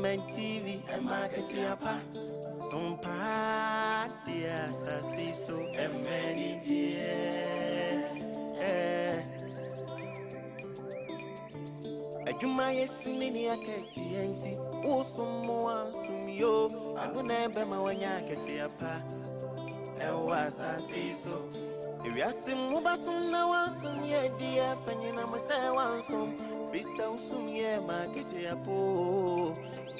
and TV ɛma akatua pa. Sompa deɛ asase so ɛma anigyeɛ. Adwuma yɛ sini ne akatua nti wosom mo ansom yo ɛno na ɛbɛma woanya akatua pa ɛwɔ asase so. Ewiase mu bɛsom na wansom yɛ di afa nyina mo sɛ wansom firi sɛ wosom yɛ ma akatua po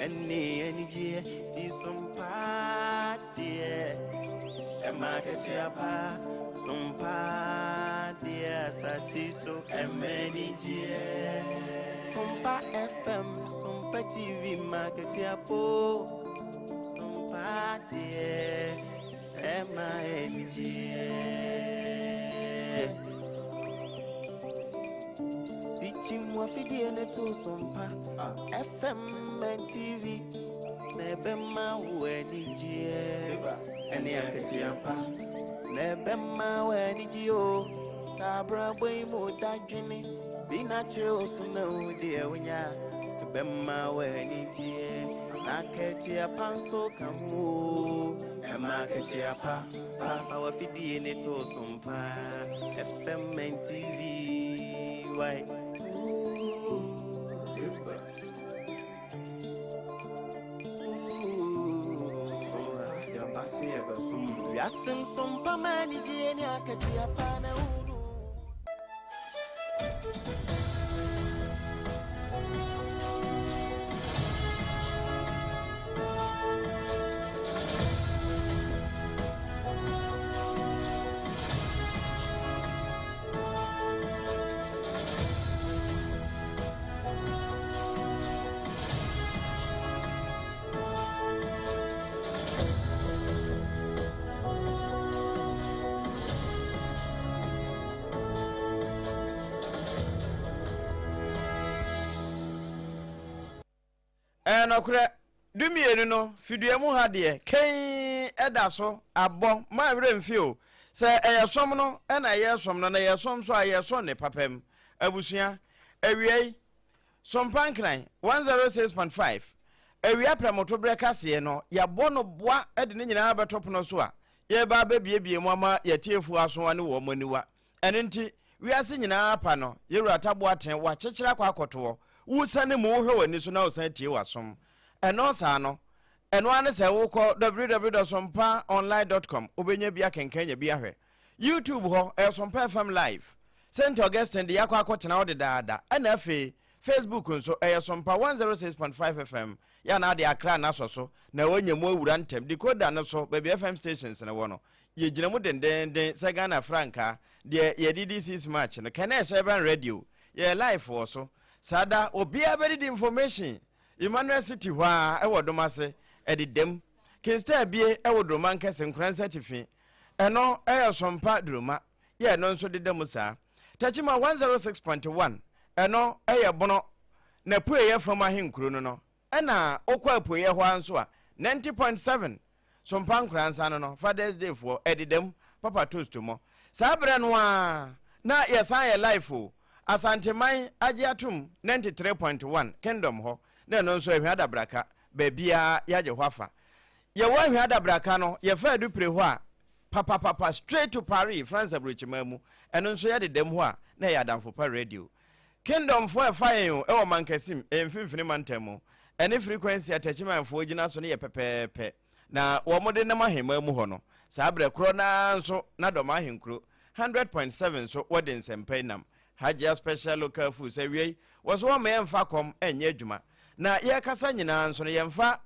ɛne anigyeɛ ti som paa deɛ ɛma akatua pa som paa deɛ asase so ɛma anigyeɛ. Sompa FM, Sompa TV ma akatua po sompa deɛ ɛma anigyeɛ. Dikyim wafidie ne to Sompa FM and TV na ɛbɛma wo anigyeɛ ɛne akatua pa na ɛbɛma wo anigyeɛ o. Saa abrabɔ yi mu dadwene bi na kyerɛ wo so na wo deɛ wonya ɛbɛma wo anigyeɛ na akatua pa nso ka ho o. Ɛma akatua pa pa fa wafidie ne to Sompa FM and TV why. Wiase nsompa ma anigyeɛ ne akatua pa na wunu. Ɛyɛ nɔkorɛ, dumienu no, fidua mu ha deɛ, kɛnn ɛda so abɔ, ma werɛ mfi o, sɛ ɛyɛ som no na ɛyɛ som no, na ɛyɛ som nso a, ɛyɛ som ne papa mu. Abusua, awiei, Sompa Nkran, 106.5, Awia prɛmotoberɛ kaseɛ no, yɛabɔ no boa de ne nyinaa abɛto pono so a, yɛreba abɛbiebie mu ama yɛatiefoɔ aso ne wɔn aniwa. Ɛno nti, wiase nyinaa pa no, Yɛwura Taboaten, wakyekyere akɔ akɔtoɔ. Wosiane mu, wohwɛ w'ani so na wosan tie w'asom. Ɛno saa no, ɛno ara ne sɛ wokɔ www.sompaonline.com, wobɛnya bi akenkan anya bi ahwɛ. YouTube hɔ, ɛyɛ Sompa FM Live. St. Augustine de yɛakɔ akɔtena hɔ dedaada. Ɛna afei, Facebook nso, ɛyɛ Sompa 106.5 FM. Yɛ a na ade akra no asɔ so, na woanya mu awura ntɛm. Decoder no so, baabi FM stations no wɔ no, yɛgyina mu dendeenden sɛ Ghana frankaa, deɛ yɛde di 6 March no. Kɛnɛ ɛhyɛ bɛn radio, yɛyɛ live wɔ so. Saa da, obiara bɛdidi information. Emmanuel City hɔ ara, ɛwɔ Domase, ɛdedam. Kingstar Abie ɛwɔ Duroma Nkɛse, Nkoranza Atifi. Ɛno ɛyɛ Sompa Duroma, yɛ ɛno nso deda mu saa. Tachima 106.1, ɛno ɛyɛ Bono, n'apueeɛ fam ahenkuro no no. Ɛna wokɔ apueeɛ hɔ ara nso a, 90.7, Sompa Nkoranza no no, Father's Day foɔ, ɛdeda mu, Papa Toast mo. Saa berɛ no ara na yɛsan yɛ live o, Asanteman agye atom 93.1, Kingdom hɔ, na ɛno nso Ahwia Adabraka, baabiara yɛagye hɔ afa. Yɛwɔ Ahwia Adabraka no, yɛfa Adupire hɔ a, papapapa straight to Paris, France aburokyiman mu. Ɛno nso yɛdeda mu hɔ a, na ɛyɛ Adamfo Pa Radio. Kingdom foɔ ɛfa yɛn o, ɛwɔ Mankasim, ɛyɛ mfimfini mantam mu. Ɛne frequency a Techiman foɔ gyina so no yɛ pɛpɛɛpɛ. Na wɔn de nam ahemman mu hɔ no, saa berɛ korɔ no ara nso na Dɔm Ahenkuro 100.7 nso wɔde nsɛmpa yi nam. Hajia Special Local Foods awiei, wɔ so wɔmma yɛmfa kɔm nyɛ adwuma. Na yɛrekasa nyinaa nso no, yɛmfa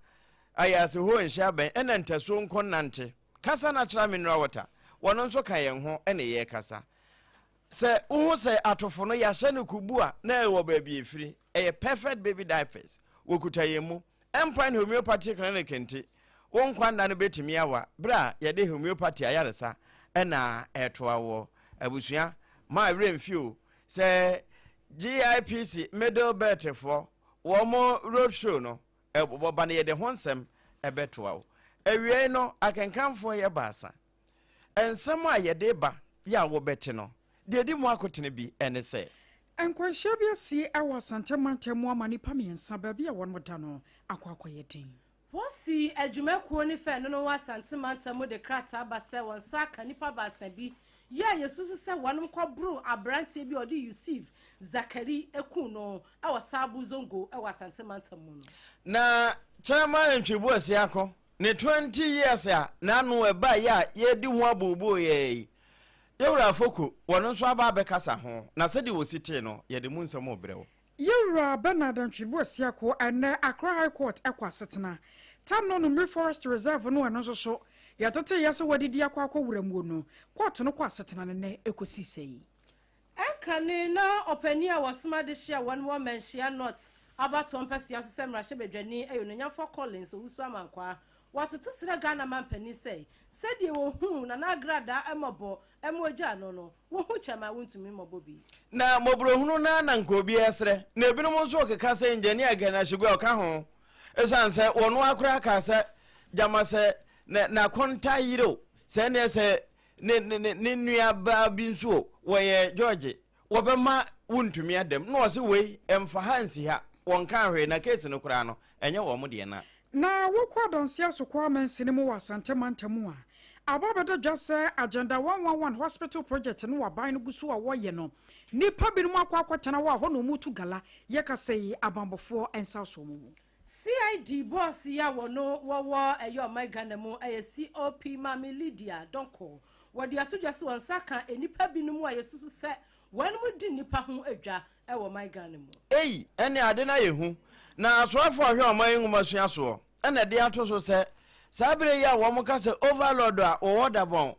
ayaase hoo nhyɛ abɛn ɛna ntasuo nko nnante. Kasa Natural Mineral Water, wɔno nso ka yɛn ho ɛne yɛrekasa. Sɛ wohu sɛ atofo no yɛahyɛ no kubu a, na ɛwɔ baabi ɛfiri. Ɛyɛ Perfect Baby Diapers. Wɔkuta yɛn mu. Endpoint Homeopathy Clinic nti, wo nkwa nna no bɛtumi awa berɛ a yɛde homeopathy ayaresa na ɛretoa woɔ. Abusua, ma werɛ mfi o sɛ GIPC Middle Belt foɔ wɔn road show no wɔba no yɛde ho nsɛm ɛbɛtoa wo. Awiei no, akenkanfoɔ yɛ baasa. Nsɛm a yɛde ba yɛ a wobɛte no, deɛ ɛdi mu akotene bi ne sɛ. Nkwanhyia bi asi wɔ Asante mantam mu ama nnipa mmiɛnsa baabi a wɔn da no akɔ akɔyɛ den. Wɔsi adwumakuo ne fɛ no no wɔ Asante mantam mu de krataa ba sɛ wɔn nsa aka nnipa 3 bi yɛ a yɛsusu sɛ wɔnom kɔboro aberanteɛ bi a ɔde Yusuf Zakari eku no wɔ Saabu Zongo wɔ Asante mantam mu no. Na Chairman Ntwi Boasiako ne 20 years a n'ano ɛbaeɛ a yɛredi ho abooboo yɛ yi, Yɛwura Afoko, wɔn nso aba abɛkasa ho, na sɛdeɛ wɔsi tee no, yɛde mu nsɛm rebrɛ wo. Yɛwura Bernard Antwi Boasiako, ɛnnɛ Accra High Court ɛkɔ asetena. Tam no Numri Forest Reserve no ɛno nso so, yɛtete yɛ sɛ wɔadidi akɔ akɔwura muo no, court no kɔ asetena no nnɛ ɛkɔsii sɛ yi. Ɛnkane na ɔpanin a wɔsoma de hyia wɔn wɔ Manhyia North abatoɔ mpɛsoa so sɛ mmarahyɛbadwani ɛyɛ Ononyamfoɔ Collins Owusu Amankwaa. Wɔatoto srɛ Ghana mampanin sɛ sɛdeɛ wɔhuu Nana Agradaa mmɔbɔ ɛmo agya no, wohu kyɛm a wontumi mmɔbɔ bi. Na mmɔborɔhunu na na nka obi ɛsrɛ, na ebinom nso keka sɛ engineer Ken Ahyegua a ɔka ho, ɛsiane sɛ wɔn akora aka sɛ gyama sɛ n'akonta yere o, sɛ ɛneɛ sɛ ne nua baa bi nso o, wɔyɛ George, wɔbɛma wontumi adam. Na ɔse wei ɛmfa ha nsi ha, wɔnka hwee na case no koraa no ɛnyɛ wɔn deɛ na. Na wokɔ adanse asokɔ amansini mu wɔ Asante mantam a, aba bɛda dwa sɛ Agenda 111 Hospital Project no aban no gu so a wɔyɛ no, nnipa binom akɔ akɔtena hɔ a hɔ na wɔn tu gala yɛkasa yi abanbɔfoɔ nsa so wɔn mu. CID boss yi a wɔno wɔwɔ ɛyɛ ɔman Ghana mu ɛyɛ COP Maame Lydia Donko. Wɔde ato dwa sɛ wɔn nsa ka nnipa binom a yɛsusu sɛ wɔn mu di nnipa ho adwa ɛwɔ ɔman Ghana mu. Ei, ɛne ade na yɛhu. Na asoafoɔ a ɔhwɛ ɔman nwoma sua soɔ ɛna de ato so sɛ saa bere yi a wɔn ka sɛ overlord a wɔwɔ Dabɔn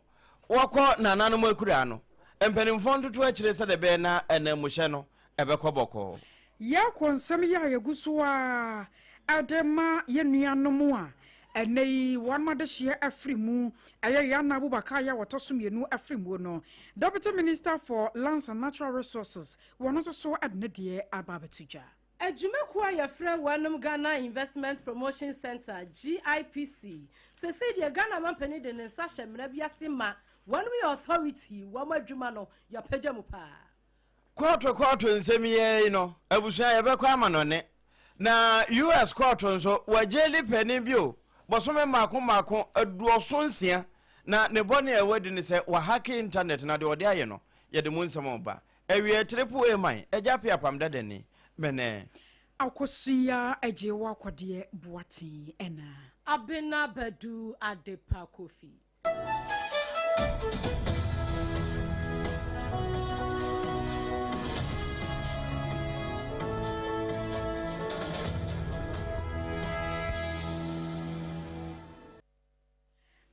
wɔkɔ nananom akuraa no, mpanimfoɔ ntoto akyire sɛdeɛ ɛbɛyɛ na ɛnanmuhyɛ no ɛbɛkɔ bɔkɔɔ. Yɛkɔ nsɛm yi a yɛgu so a ɛde ma yɛn nuanom a ɛnɛ yi wɔn adehyeɛ afiri mu ɛyɛ Yana Abubakar yɛ a wɔtɔ so mmienu afiri mu no, Deputy Minister for Lands and Natural Resources wɔn nso so ɛde ne deɛ aba abɛto dwa. Adwumakuo a yɛfrɛ wɔnom Ghana Investment Promotion Center GIPC sese deɛ Ghana mampanin de ne nsa hyɛ mmara bi ase ma wɔnom yɛ authority wɔn adwuma no yɛapagya mu paa. Kɔɔto nsɛm yi no abusua yɛbɛkɔ ama no ne na US kɔɔto nso wɔagyeli panin bi o bɔsome mmaako mmaako 76 na ne bɔne a ɛwɔ di ne sɛ wahake internet na deɛ ɔde ayɛ no yɛde mu nsɛm ɔba awie triple A man agya pe apam dadani mene Akosua agye wɔ akɔdeɛ boaten ɛna Abena Badu Adepa Kofi.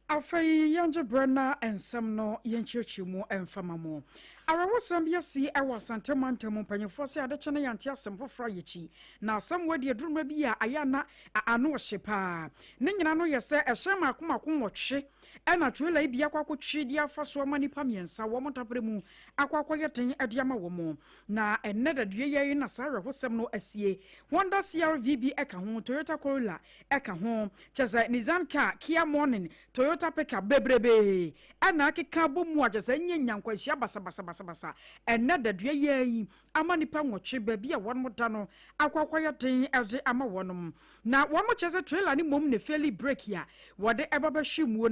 Afei yɛngye berɛ na nsɛm no yɛnkyerɛkyerɛ mu mfama mu. Awerɛhosɛm bi asi ɛwɔ Asante mantam mu mpanyinfoɔ sɛ adekyɛ no yɛnte asɛm foforɔ a yɛkyi. Na asɛm wɔ deɛ duruma bi a ayɛ na ano ɔhye paa. Ne nyina no yɛ sɛ ɛhyɛn mmaako mmaako 8 ɛna trailer yi bi akɔ akɔtwi de afa so ama nnipa 3 wɔn dabrɛ mu akɔ akɔyɛ den de ama wɔn. Na ɛnnɛ dadua yi na saa awerɛhosɛm no asie. Honda CR-V bi ɛka ho, Toyota Corolla ɛka ho, kyɛ sɛ Nissan car, Kia Morning, Toyota pickup bebrebe ɛna akeka abɔ mu a kyɛ sɛ ɛnyɛ nyankwanhyia basabasabasabasa. Ɛnnɛ dadua yi ama nnipa 8 baabi a wɔn da no akɔ akɔyɛ den de ama wɔn. Na wɔn kyerɛ sɛ trailer ne mmom ne fairly brake a wɔde ɛba bɛhwe muo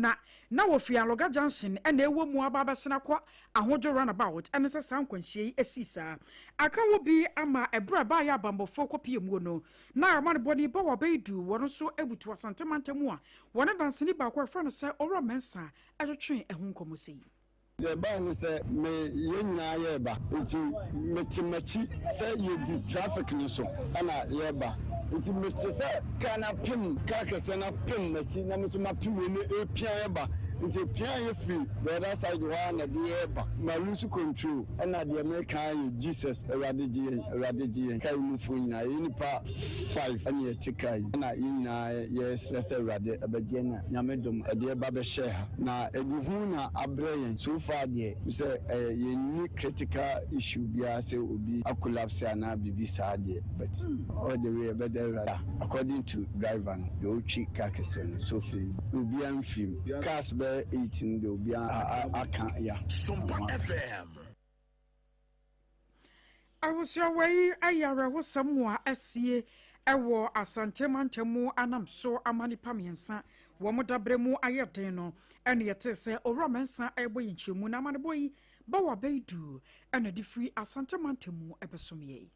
na wɔfiri Anloga Junction ɛna ɛwɔ mu aba abɛsena kɔ Ahodwo runabout ɛne sɛ saa nkwanhyia yi asi saa. Aka wɔ bi ama ɛberɛ a baayɛ abanbɔfoɔ kɔpie muo no na amanebɔne ba wɔ abɛyi du wɔn nso abutu Asante mantam a wɔne danseni baako a ɛfrɛ no sɛ Owura Mensah ɛtwetwe ɛho nkɔmmɔ sei. Deɛ ɛbaeɛ ne sɛ me yɛn nyinaa yɛreba nti mete m'akyi sɛ yɛdi traffic no so ɛna yɛreba nti mete sɛ kaa no apem kaa kɛseɛ no apem m'akyi na me nso mapem wei no epia yɛba nti epia yɛ firi the other side hɔ ara na ɛde yɛreba ma lose control ɛna deɛ meka yɛ Jesus Awurade gye yɛn Awurade gye yɛn kaa yi mufoɔ nyinaa yɛyɛ nipa 5 ɛna yɛte kaa yi ɛna yɛn nyinaa yɛsrɛ sɛ Awurade ɛbɛgye yɛn na Nyame dom ɛde yɛba bɛhyɛ ha na ɛde hu na abrɛ yɛn so far deɛ sɛ yɛnni critical issue biara sɛ obi acollapse anaa biribi saa deɛ but all the way ɛbɛda Awurade according to driver no deɛ ɔtwi kaa kɛseɛ no so firi obiara mfiri mu cars bɛyɛ 8 no deɛ obiara aka ya. Sompa FM. Abusua, wei yɛ awerɛhosɛm a asie wɔ Asante mantam mu anam so ama nnipa mmiɛnsa wɔn dabrɛ mu ayɛ den no. Ɛna yɛtee sɛ Owura Mensah ɛrebɔ yɛn nkyerɛmu na amanebɔ yi Bawa Baidu ɛna de firi Asante mantam mu ɛbɛsom yɛn.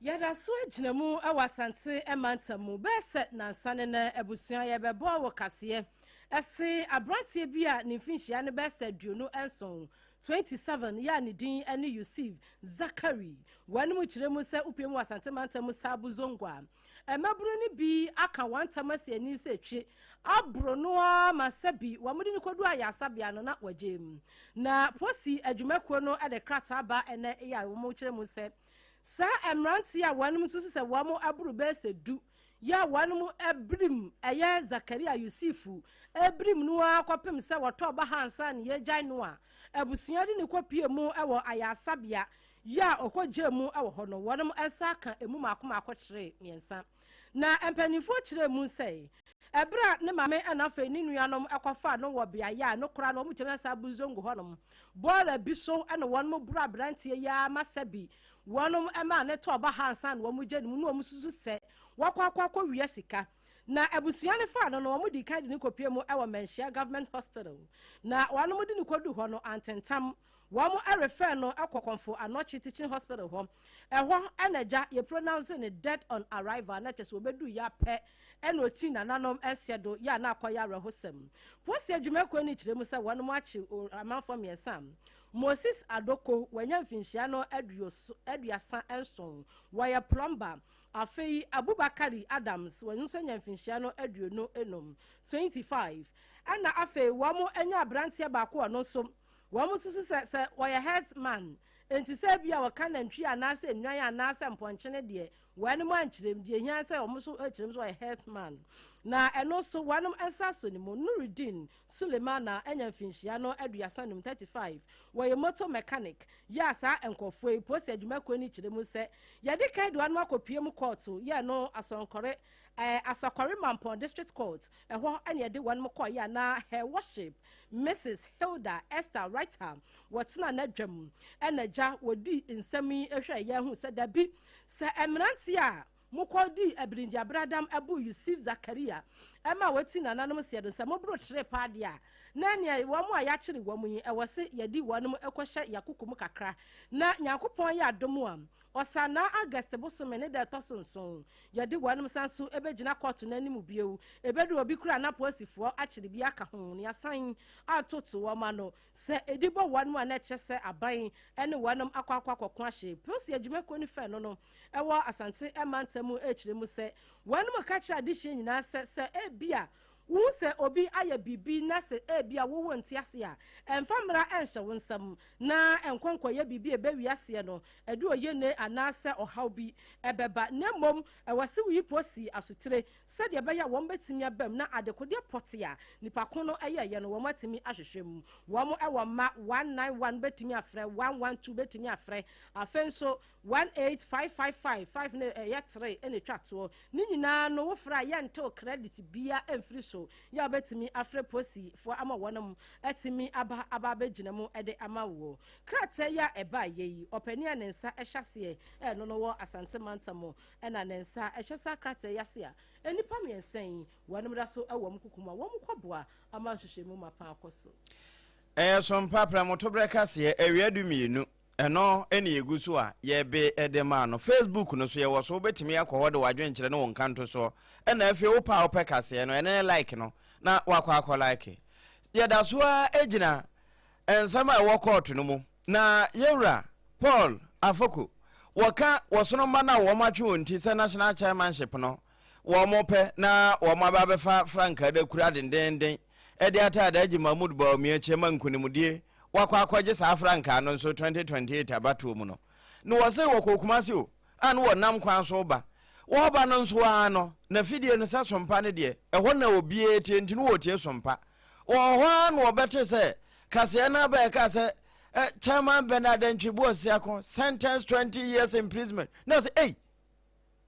Yɛda so agyina mu wɔ Asante mantam mu bɛyɛ sɛ nansa ne nɛ abusua yɛbɛbɔ wɔ kaseɛ ɛse aberanteɛ bi a ne mfinhyia no bɛyɛ sɛ 27, 27, yɛ a ne din ne Yusuf Zakari. Wɔn mu kyerɛ mu sɛ wopie mu wɔ Asante mantam mu Saabu Zongo a mmabunu no bi aka wɔn ntam asi ani sɛ twe aboro no ara ma sɛ bi wɔn de no kɔdu ayasabea no na wɔgye mu. Na posi adwumakuo no de krataa ba ɛnɛ yɛ a wɔn kyerɛ mu sɛ saa mmeranteɛ a wɔn nso sɛ wɔn aboro bɛyɛ sɛ 10 yɛ a wɔn abirim ɛyɛ Zakaria Yusufu abirim no ara kɔpem sɛ wɔtɔ ɔba ha ansa ne yɛgyae no a abusua de ne kɔpie mu wɔ ayasabea yɛ a ɔkɔgye mu wɔ hɔ no, wɔn nsa aka emu mako mako kyerɛ 3. Na mpanimfoɔ kyerɛ mu sɛ ɛberɛ a ne maame ɛna afei ne nuanom ɛkɔfa no wɔ beaeɛ a no koraa no wɔn kyerɛ sɛ Abuzongo hɔnom bɔɔla bi so ɛna wɔn boro aberanteɛ yi ama sɛ bi wɔn ɛma ne tɔ ɔba ha ansa na wɔn gye ne mu na wɔn susu sɛ wɔkɔ akɔ akɔ wia sika. Na abusua ne fa no no wɔn di kan de ne kɔpie mu ɛwɔ Manhyia Government Hospital, na wɔn de ne kɔdu hɔ no antentam wɔn ɛrefɛ no ɛkɔ Kɔnfo Anɔkye Teaching Hospital hɔ. Ɛhɔ ɛna gya yɛ pronounce ne dead on arrival, na kyɛ sɛ obedu ya pɛ ɛna oti nananom ɛsɛ do yɛ a na akɔyɛ awerɛhosɛm. Posi adwumakuo no kyerɛ mu sɛ wɔn akye amanfoɔ 3. Moses Adoko, wɔanya mfinhyia no 37, wɔyɛ plumber. Afei Abubakari Adams, wɔn nso anya mfinhyia no 25, 25. Ɛna afei wɔn anya aberanteɛ baako, ɔno nso wɔn nso so sɛ wɔyɛ herdsman, nti sɛ bi a wɔka nantwi anaasɛ nnwan anaasɛ mpɔnkyene deɛ wɔn ankyerɛm deɛ ehia sɛ wɔn nso kyerɛm sɛ wɔyɛ herdsman. Na ɛno nso wɔn nsa so ne mu. Nurudin Sulemana anya mfinhyia no 35, 35, wɔyɛ motor mechanic. Yɛ a saa nkɔfoɔ yi polisi adwumakuo no kyerɛ mu sɛ yɛde kan de wɔn akɔpie mu kɔɔto yɛ no Asɔnkɔre Asɔkɔre Mampɔn District Court. Ɛhɔ ɛna yɛde wɔn kɔɔ yɛ na Her Worship Mrs Hilda Esther Writer wɔtena n'adwam ɛna gya wɔdi nsɛm yi hwɛ yɛn ho sɛ dabi sɛ mmeranteɛ a mokɔdi abirindiabradam abu Yusuf Zakaria ɛma wɔti nananom seɛ do sɛ moboro kyerɛ paa deɛ a na nea wɔn a yɛakyere wɔn yi ɛwɔ se yɛde wɔn kɔhyɛ yakoko mu kakra. Na Nyankopɔn yɛ adom a ɔsanaa August bosome ne da ɛtɔ so 7 yɛde wɔn san so ɛbɛgyina kɔɔto n'anim bio. Ɛbɛdu obi kura na polisifoɔ akyere bi aka ho ne asan atoto wɔn ano sɛ ɛdi bɔ wɔn a na ɛkyerɛ sɛ aban ne wɔn akɔ akɔ akɔko ahyɛ. Polisi adwumakuo no fɛ no ɛwɔ Asante mantam mu ɛkyerɛ mu sɛ wɔn mu ka kyerɛ adehyɛ nyinaa sɛ ebi a wohu sɛ obi ayɛ biribi na sɛ ebi a wowɔ nte ase a ɛmfa mmara ɛnhyɛ wo nsam na nkɔnkɔyɛ biribi a ɛbɛwi aseɛ no ɛde oyɛ ne anaasɛ ɔhaw bi ɛbɛba, na mmom ɛwɔ sɛ woyi polisi asotire sɛdeɛ ɛbɛyɛ a wɔn bɛtumi abam na adekodeɛ pɔte a nipa ko no ɛyɛɛyɛ no wɔn atumi ahwehwɛ mu. Wɔn ɛwɔ mma 191 bɛtumi afrɛ, 112 bɛtumi afrɛ, afei nso 18555 5 ne ɛyɛ 3 ɛna etwa toɔ ne nyinaa no wofrɛ a yɛntew credit bia ɛmfiri so yɛ a wobɛtumi afrɛ polisifoɔ ama wɔnom atumi aba aba abɛgyina mu ɛde ama wo. Krataa yi a ɛbaa yɛ yi, ɔpanin a ne nsa ɛhyɛ aseɛ ɛno no wɔ Asante mantam ɛna ne nsa ɛhyɛ saa krataa yi ase a nnipa 3 yi wɔnom da so ɛwɔ mu kukum a wɔn kɔboa ama nhwehwɛmu ma paa kɔ so. Ɛyɛ Sompa prɛmotoberɛ kaseɛ awia 12 ɛno ɛne yɛgu so a yɛbe ɛde maa no. Facebook no so yɛwɔ so, wobɛtumi akɔ hɔ de w'adwenkyerɛ ne wo nkanto soɔ. Ɛna afei wopɛ a wopɛ kaseɛ no ɛne ne like no na wakɔ akɔ like. Yɛda so a gyina nsɛm a ɛwɔ kɔɔto no mu na yɛwura Paul Afoko wɔka wɔsono mma no a wɔn atwe wɔn ti sɛ national chairmanship no wɔn pɛ na wɔn aba abɛfa frankaa da kura dendenden ɛde ataade agye Mahmood Bawumia akyi ma nkonimdie wakɔ akɔgye saa frankaa no nso 2028 abatoɔ mu no. Na wɔse wɔkɔ Kumasi o a na wɔnam kwan so ba wɔba no nso ara no na fidie no sɛ Sompa no deɛ ɛhɔ na obiara tie nti no wɔtie Sompa wɔ hɔ ara na wɔbɛte sɛ kaseɛ no aba ɛka sɛ Chairman Bernard Antwi Boasiako sentenced 20 years imprisonment. Na sɛ ei,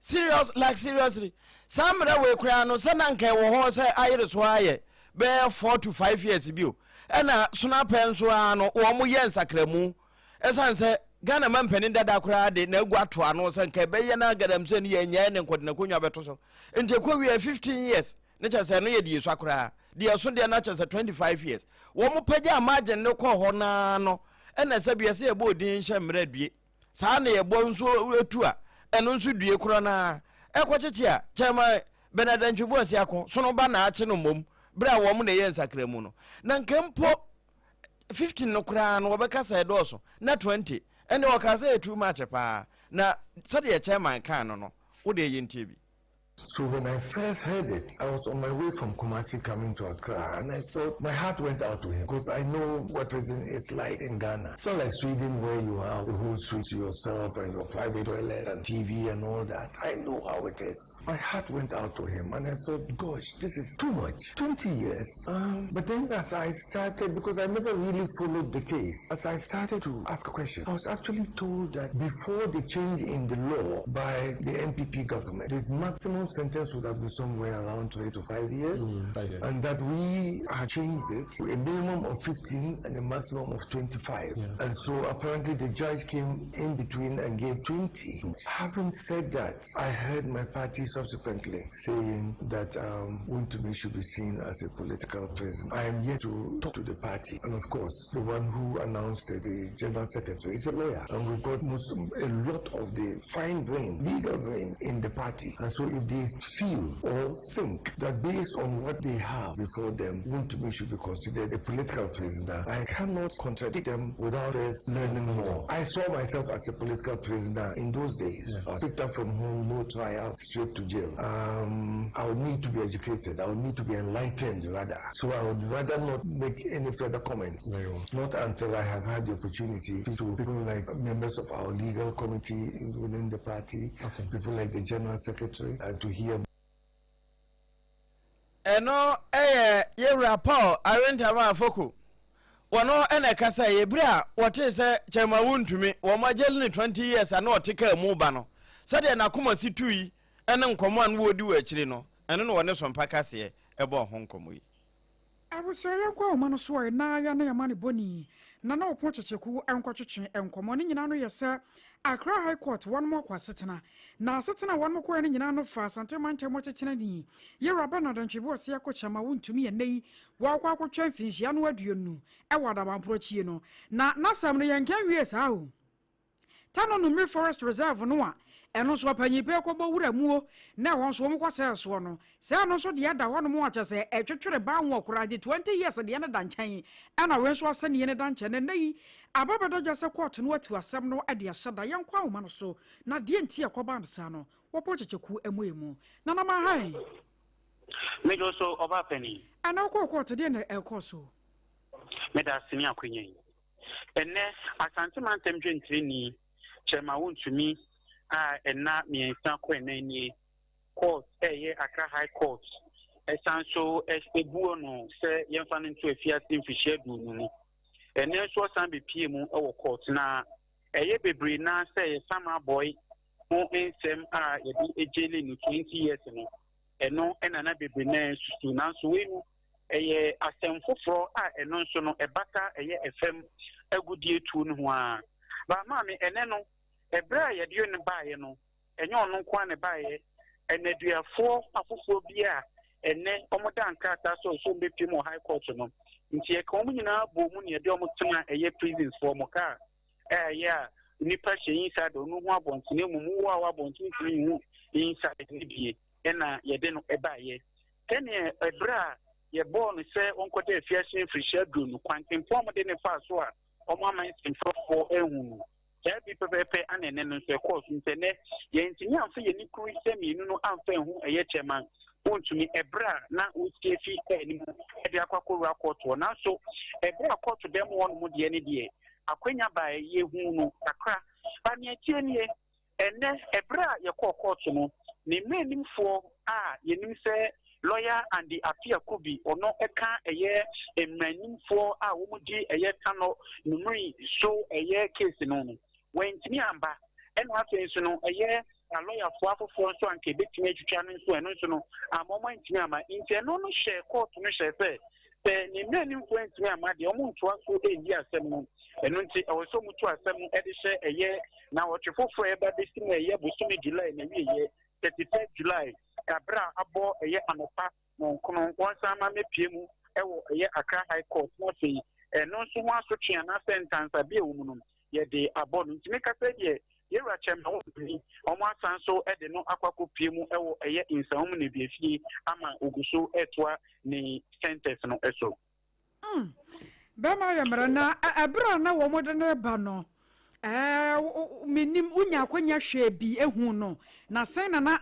serious, like seriously, saa mmerɛ wei koraa no sɛ na nka ɛwɔ hɔ sɛ ayere so ayɛ bɛyɛ 4 to 5 years bio ɛna sono apɛ nso ara no wɔn yɛ nsakramu ɛsiane sɛ Ghana mampanin dada koraa de n'agu ato ano sɛ nka ɛbɛyɛ na galamsey no yɛnyɛɛ ne nkɔde n'akonnwa bɛto so. Nti ɛkɔ wie 15 years ne kyɛ sɛ ɛno yɛ deɛ esua koraa. Deɛ ɛso deɛ no akyɛ sɛ 25 years. Wɔn pagya margin no kɔɔ hɔ naa no ɛna sɛ bi ɛsɛ yɛbɔ odin nhyɛ mmerɛ due. Saa na yɛbɔ nso etu a ɛno nso due korɔ naa. Ɛkɔkyekye a kyɛma Bernard Antwi Boasiako sono ba na akye no mmom berɛ a wɔn na ɛyɛ nsakramu no. Na nka mpo 15 no koraa no wɔbɛka sɛ ɛdɔɔso na 20 ɛnde wɔkaa sɛ ɛyɛ too much paa na sɛdeɛ chairman kaa no no wo deɛ yɛntie bi. So when I first heard it, I was on my way from Kumasi coming to Accra, and I thought my heart went out to him because I know what prison is like in Ghana. It's not like Sweden where you have the whole suite to yourself and your private toilet and TV and all that. I know how it is. My heart went out to him, and I thought, gosh, this is too much. 20 years. But then as I started, because I never really followed the case, as I started to ask a question, I was actually told that before the change in the law by the NPP government, the maximum sentence would have been somewhere around 3 to 5 years, 5 years. And that we had changed it to a minimum of 15 and a maximum of 25. And so apparently the judge came in between and gave 20. Having said that, I heard my party subsequently saying that Wontumi should be seen as a political prisoner. I am yet to talk to the party. And of course, the one who announced it, the general secretary, is a lawyer. And we've got a lot of the fine brain, legal brain in the party. And so if they feel or think that based on what they have before them, Wontumi should be considered a political prisoner, I cannot contradict them without first learning more. I saw myself as a political prisoner in those days. I was picked up from home, no trial, straight to jail. I would need to be educated. I would need to be enlightened, rather. So I would rather not make any further comments. Very well. Not until I have had the opportunity to people like members of our legal committee within the party, people like the general secretary, and to hear. Ɛno ɛyɛ yɛwura Paul Awentama Afoko. Wɔno ɛna ɛkasa yɛ bere a wɔtee sɛ Chairman Wontumi wɔn agyeli ne 20 years a na ɔte kaa mu ba no, sɛdeɛ n'akoma si tui ɛne nkɔmmɔ a no wɔdi wɔ akyiri no, ɛno na wɔne Sompa kaseɛ ɛbɔɔ ho nkɔmmɔ yi. Abusua, yɛnkɔ ahoma no so a ɛna yɛ ne yɛma ne bɔni na na ɔpɔn kyekyeku nkɔtwetwe nkɔmmɔ no nyinaa no yɛ sɛ Accra High Court wɔn akɔ asetena na asetena wɔn kɔɛ no nyinaa no fa Asante mantam kyekyena ni yɛwura Bernard Antwi Boasiako Chairman Wontumi ɛnɛ yi wɔakɔ akɔtwa mfinhyia no 20 ɛwɔ adabamporo akyi no na n'asɛm no yɛnka nwie saa o. Tano Nimiri Forest Reserve no a ɛno nso ɔpanyin pɛ kɔbɔ wura muo na ɛwɔ nso wɔn kɔ sɛɛ soɔ no sɛ ɛno nso deɛ da hɔnom a kyɛ sɛ ɛtwetwere ban wɔ koraa de 20 years deɛ no da nkyɛn ɛna wei nso asɛnniɛ no da nkyɛn. Na nnɛ yi aba bɛda dwa sɛ kɔɔto no atu asɛm no de ahyɛ da. Yɛnkɔ ahoma no so na deɛ nti ɛkɔbaa no saa no wɔpɔ kyekyeku mu emu nanam ahan. Medo so, ɔbaa panin. Ɛna wokɔɔ kɔɔto deɛ na ɛkɔɔ so? Meda ase ne akwanya yi. Ɛnɛ Asante mantam dwentireni Chairman Wontumi a ɛna 3 kɔ ɛnan nie court ɛyɛ Accra High Court ɛsan so ebuo no sɛ yɛmfa no nto afiase mfirihyia 20 no. Ɛnɛ nso ɔsan bepie mu ɛwɔ court na ɛyɛ bebree na sɛ yɛ Samreboi ho nsɛm a yɛde egyeli no 20 years no ɛno ɛna na bebree na nsusu, nanso wei no ɛyɛ asɛm foforɔ a ɛno nso no ɛbata ɛyɛ ɛfam agudie tuo no ho a ba maame. Ɛnɛ no ɛberɛ a yɛde no baeɛ no, ɛnyɛ ɔno nko a ne baeɛ, ɛnɛduafoɔ afoforɔ bi a ɛnɛ wɔn da nkrataa so ɔsɛ wɔn bɛpie mu wɔ high court no nti yɛka wɔn nyinaa bɔ mu na yɛde wɔn tena ɛyɛ prisons foɔ wɔn kaa ɛyɛ a nipa hyɛ inside ɔno ho abɔntene mu mu wɔ a wɔ abɔntene tumi hu inside ne bie ɛna yɛde no ɛbaeɛ. Sɛnea ɛberɛ a yɛbɔɔ no sɛ wɔnkɔda afiase mfirihyia 20, kwantempɔn a wɔde ne faa so a wɔn ama nsɛmtwerɛfoɔ ehu no saa bi pɛpɛɛpɛ ana ɛnɛ no nso ɛkɔɔ so. Nti ɛnɛ yɛntumi amfa yɛn kuru sɛ mmienu no amfa ehu ɛyɛ Chairman Wontumi ɛberɛ a na wosie fi kaa anim ɛde akɔ akɔwura kɔɔto hɔ, nanso ɛberɛ a kɔɔto dɛm hɔ nom deɛ ne deɛ akwanya baa yɛhu no kakra ba. Nea tie nie, ɛnɛ ɛberɛ a yɛkɔɔ kɔɔto no, ne mmeranimfoɔ a yɛnim sɛ lawyer Andy Appiah Kubi, ɔno ɛka ɛyɛ mmeranimfoɔ a wɔn di ɛyɛ Tano Nimiri so ɛyɛ case no wɔntumi amba. Ɛna afei nso no ɛyɛ alɔyafoɔ afoforɔ nso anka ebetumi atwitwa no nso, ɛno nso no ama wɔn antumi ama. Nti ɛno no hyɛ kɔɔto no hyɛ sɛ Sɛ ne mmaranimfoɔ antumi amma deɛ, wɔntoa so nni asɛm no. Ɛno nti, ɛwɔ sɛ wɔtu asɛm no de hyɛ ɛyɛ nnawɔtwe foforɔ a ɛreba abɛsi mu a ɛyɛ bosome July n'awieeɛ, 31 July, berɛ a abɔ ɛyɛ anɔpa nnɔnkono. Wɔnsan mma mmɛpue mu wɔ ɛyɛ Accra High Court na afei ɛno nso ho asotwe anaasɛ ntansa bi a ɛwɔ mu no, yɛde abɔ no. Nti mekasa yi deɛ, Yɛwura Kyɛm na wɔn wɔn asan nso de no akɔ akɔpue mu wɔ ɛyɛ Nsawam Nneduafie ama ɔgu so retoa ne sentence no so. Mm, bɛrima yɛ mmerɛ na ɛberɛ a na wɔn de no reba no, ɛɛ, menim wonya akwanya hwɛɛ bi ehu no, na sɛn na na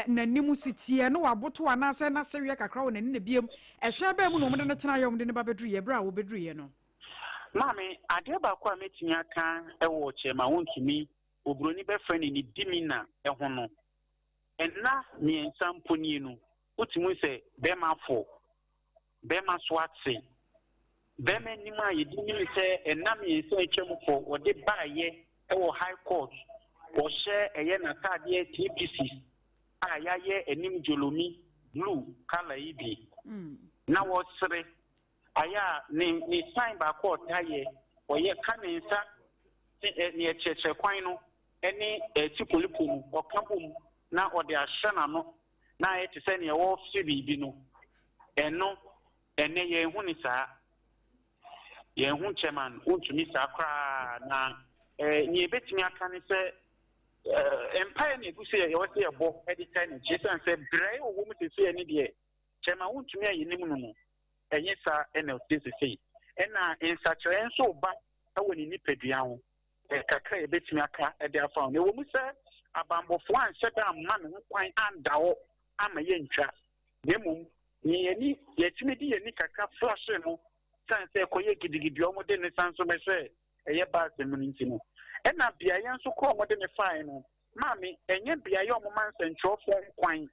n'anim si teɛ, na waboto anaasɛ na sereɛ kakra wɔ n'ani na biem ɛhyɛn bɛn mu na wɔn de no tenaeɛ a wɔn de no ba bɛduruiɛ berɛ a wɔbɛduruiɛ no. Maame, adeɛ baako a mɛtumi aka wɔ Kyɛrema Wontumi, oburoni bɛfrɛ no ne demeanor ho no, nna mmiɛnsa mpo nie no, wotumi hu sɛ bɛrima afɔ, bɛrima so ate. Bɛrima anim a yɛde nim sɛ nna mmiɛnsa a atwam kɔ wɔde baeɛ wɔ High Court, wɔhyɛ ɛyɛ n'ataadeɛ three pieces a yɛayɛ anim dwolomi blue colour yi bi, na wɔsere. Ayɛ a ne ne sign baako a ɔtaa yɛ, ɔyɛ ka ne nsa ne ɛ nea ɛkyerɛkyerɛ kwan no ne ɛ tipolipo no, ɔka bom na ɔde ahyɛ n'ano na ayɛ te sɛ nea ɔrefe biribi no. Ɛno, ɛnnɛ yɛnhu no saa. Yɛnhu chairman, wontumi saa koraa. Na ɛ nea yɛbɛtumi aka ne sɛ ɛ mpaeɛ na ɛgu sɛ yɛwɔ sɛ yɛbɔ de tae n'akyi ɛsiane sɛ brɛ wɔ mu seesei ne deɛ chairman wontumi a yɛnim no no, ɛnyɛ saa na ɛte seesei. Ɛna nsakyeraɛ nso reba wɔ ne nipadua ho, kakra a yɛbɛtumi aka de afa ho no. Ɛwɔ mu sɛ abanbɔfoɔ anhyɛ da amma ne ho kwan anda hɔ amma yɛntwa, na mmom nea yɛni yɛtumi de yɛn ani kakra flashe no sane sɛ ɛkɔyɛ gidigidi a wɔde ne san so bɛhyɛ ɛyɛ baase mu no nti no. Ɛna beaeɛ nso korɔ a wɔde ne faeɛ no, maame, ɛnyɛ beaeɛ a wɔma nsɛntwerɛfoɔ kwan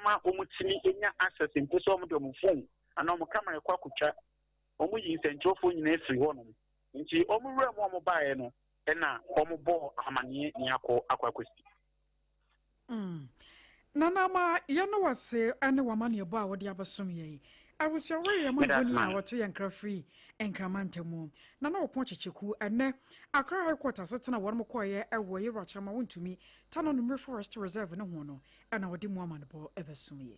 ma wɔtumi nya access mpo sɛ wɔde wɔn phone anaa wɔn camera kɔ akɔtwa. Wɔyi nsɛntwerɛfoɔ nyinaa firi hɔnom. Nti wɔn wura mu a wɔbaeɛ no na wɔbɔɔ amaneɛ nea akɔ akɔ akɔsi. Nana ama yɛne wo ase ne w'amanneɛbɔ a wode abɛsom yɛn. Abusua wei yɛ amanebɔni a wɔto yɛn nkra firi Nkrama ntamu. Nana Ɔpɔn Kyekyeku, ɛnnɛ Accra High Court asetena a wɔnom kɔeɛ wɔ Yewura Kyama Wontumi, Tano Nimiri Forest Reserve no ho no na wɔde mu amanebɔ bɛsom yɛn.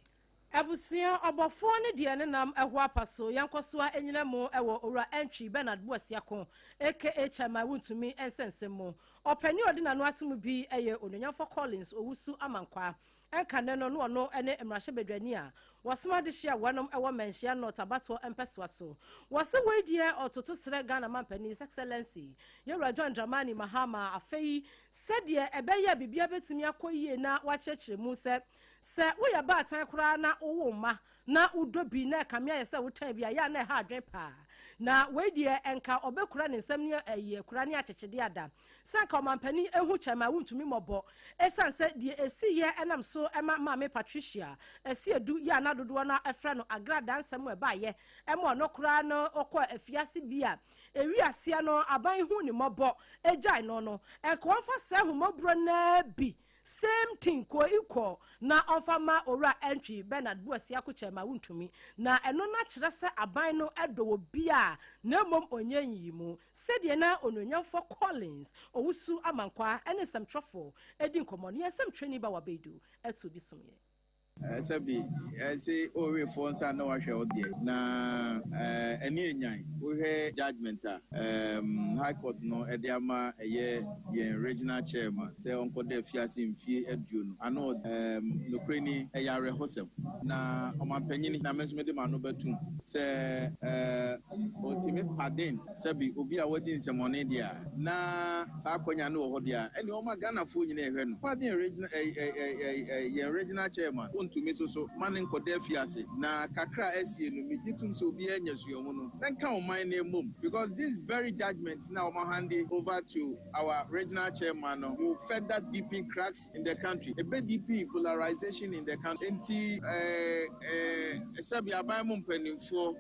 Abusua ɔbɔfoɔ no deɛ ne nam ɛho apa so yɛnkɔsoa ɛnyina mu ɛwɔ Owura Antwi Bernard Boasiako aka Chairman Wontumi nsɛnsɛm mu. Ɔpanin a ɔde n'ano ato mu bi yɛ Onuonyamfoɔ Collins Owusu Amankwaa. Ɛnkane no, na ɔno ne mmarahyɛbadwani a wɔsoma adehye a wɔnom wɔ Manhyia North abatoɔ mpɛsoa so. Wɔse wei deɛ ɔtoto srɛ Ghana mampanin His Excellency Yɛwura John Dramani Mahama afei sɛdeɛ ɛbɛyɛ a biribiara bɛtumi akɔ yie na wakyerɛkyerɛ mu sɛ sɛ woyɛ baatan koraa na wowo mma na wodɔ bi na ɛkame ayɛ sɛ wotan bi a, ɛyɛ a na ɛha adwene paa. Na wei deɛ ɛnka ɔbɛkura ne nsam ne ayi akura ne akyekyedeɛ ada. Sɛ anka ɔmampanin hu kyɛm a wontumi mmɔbɔ. Ɛsiane sɛ deɛ ɛsiiɛ ɛnam so ma Maame Patricia Asiedu yi a na dodoɔ no ara frɛ no Agradaa nsɛm a ɛbaeɛ ma ɔno koraa no ɔkɔɔ afiase bi a ɛwii aseɛ no aban huu ne mmɔbɔ gyae no no, ɛnka wɔmfa saa ahummɔborɔ no ara bi Same thing kɔ equal na ɔmfa ma Owura Antwi Bernard Boasiako Kyerema wontumi. Na ɛno na kyerɛ sɛ aban no dɔ obiara na mmom ɔnyɛ nyiyimu. Sɛdeɛ na Onuonyamfoɔ Collins Owusu Amankwaa ne nsɛmtwerɛfoɔ redi nkɔmmɔ no, yɛn nsɛmtwerɛni Bawa Beidu too bi som yɛn. Sɛbi se owefoɔ nsa na wahwɛ wo deɛ na ɛne enyan. Wohwɛ judgement a High Court no de ama ɛyɛ yɛn Regional Chairman sɛ ɔnkɔda afiase mfie aduonu ano nokorɛ ni ɛyɛ awerɛhosɛm. Na ɔmanpanyini na me nso mede m'ano bɛtom sɛ ɔtumi pardon sɛbi obi a wadi nsɛmɔne deɛ a na saa akwanya no wɔ hɔ deɛ a, ɛnneɛ ɔma Ghanafoɔ nyinaa ɛhwɛ no. Pardon regional ɛy ɛy ɛy ɛy ɛy yɛn regional chairman, wontumi so so ma no nkɔda afiase. Na kakra a asie no, megye tom sɛ obiara anya suahunu. Na nka ɔman no mmom because this very judgement no a wɔn hande over to our regional chairman no will further deepen cracks in the country. Ɛbɛ deepen polarization in the country. Enti ɛɛ ɛɛ. Sɛbi aban mu mpanimfoɔ,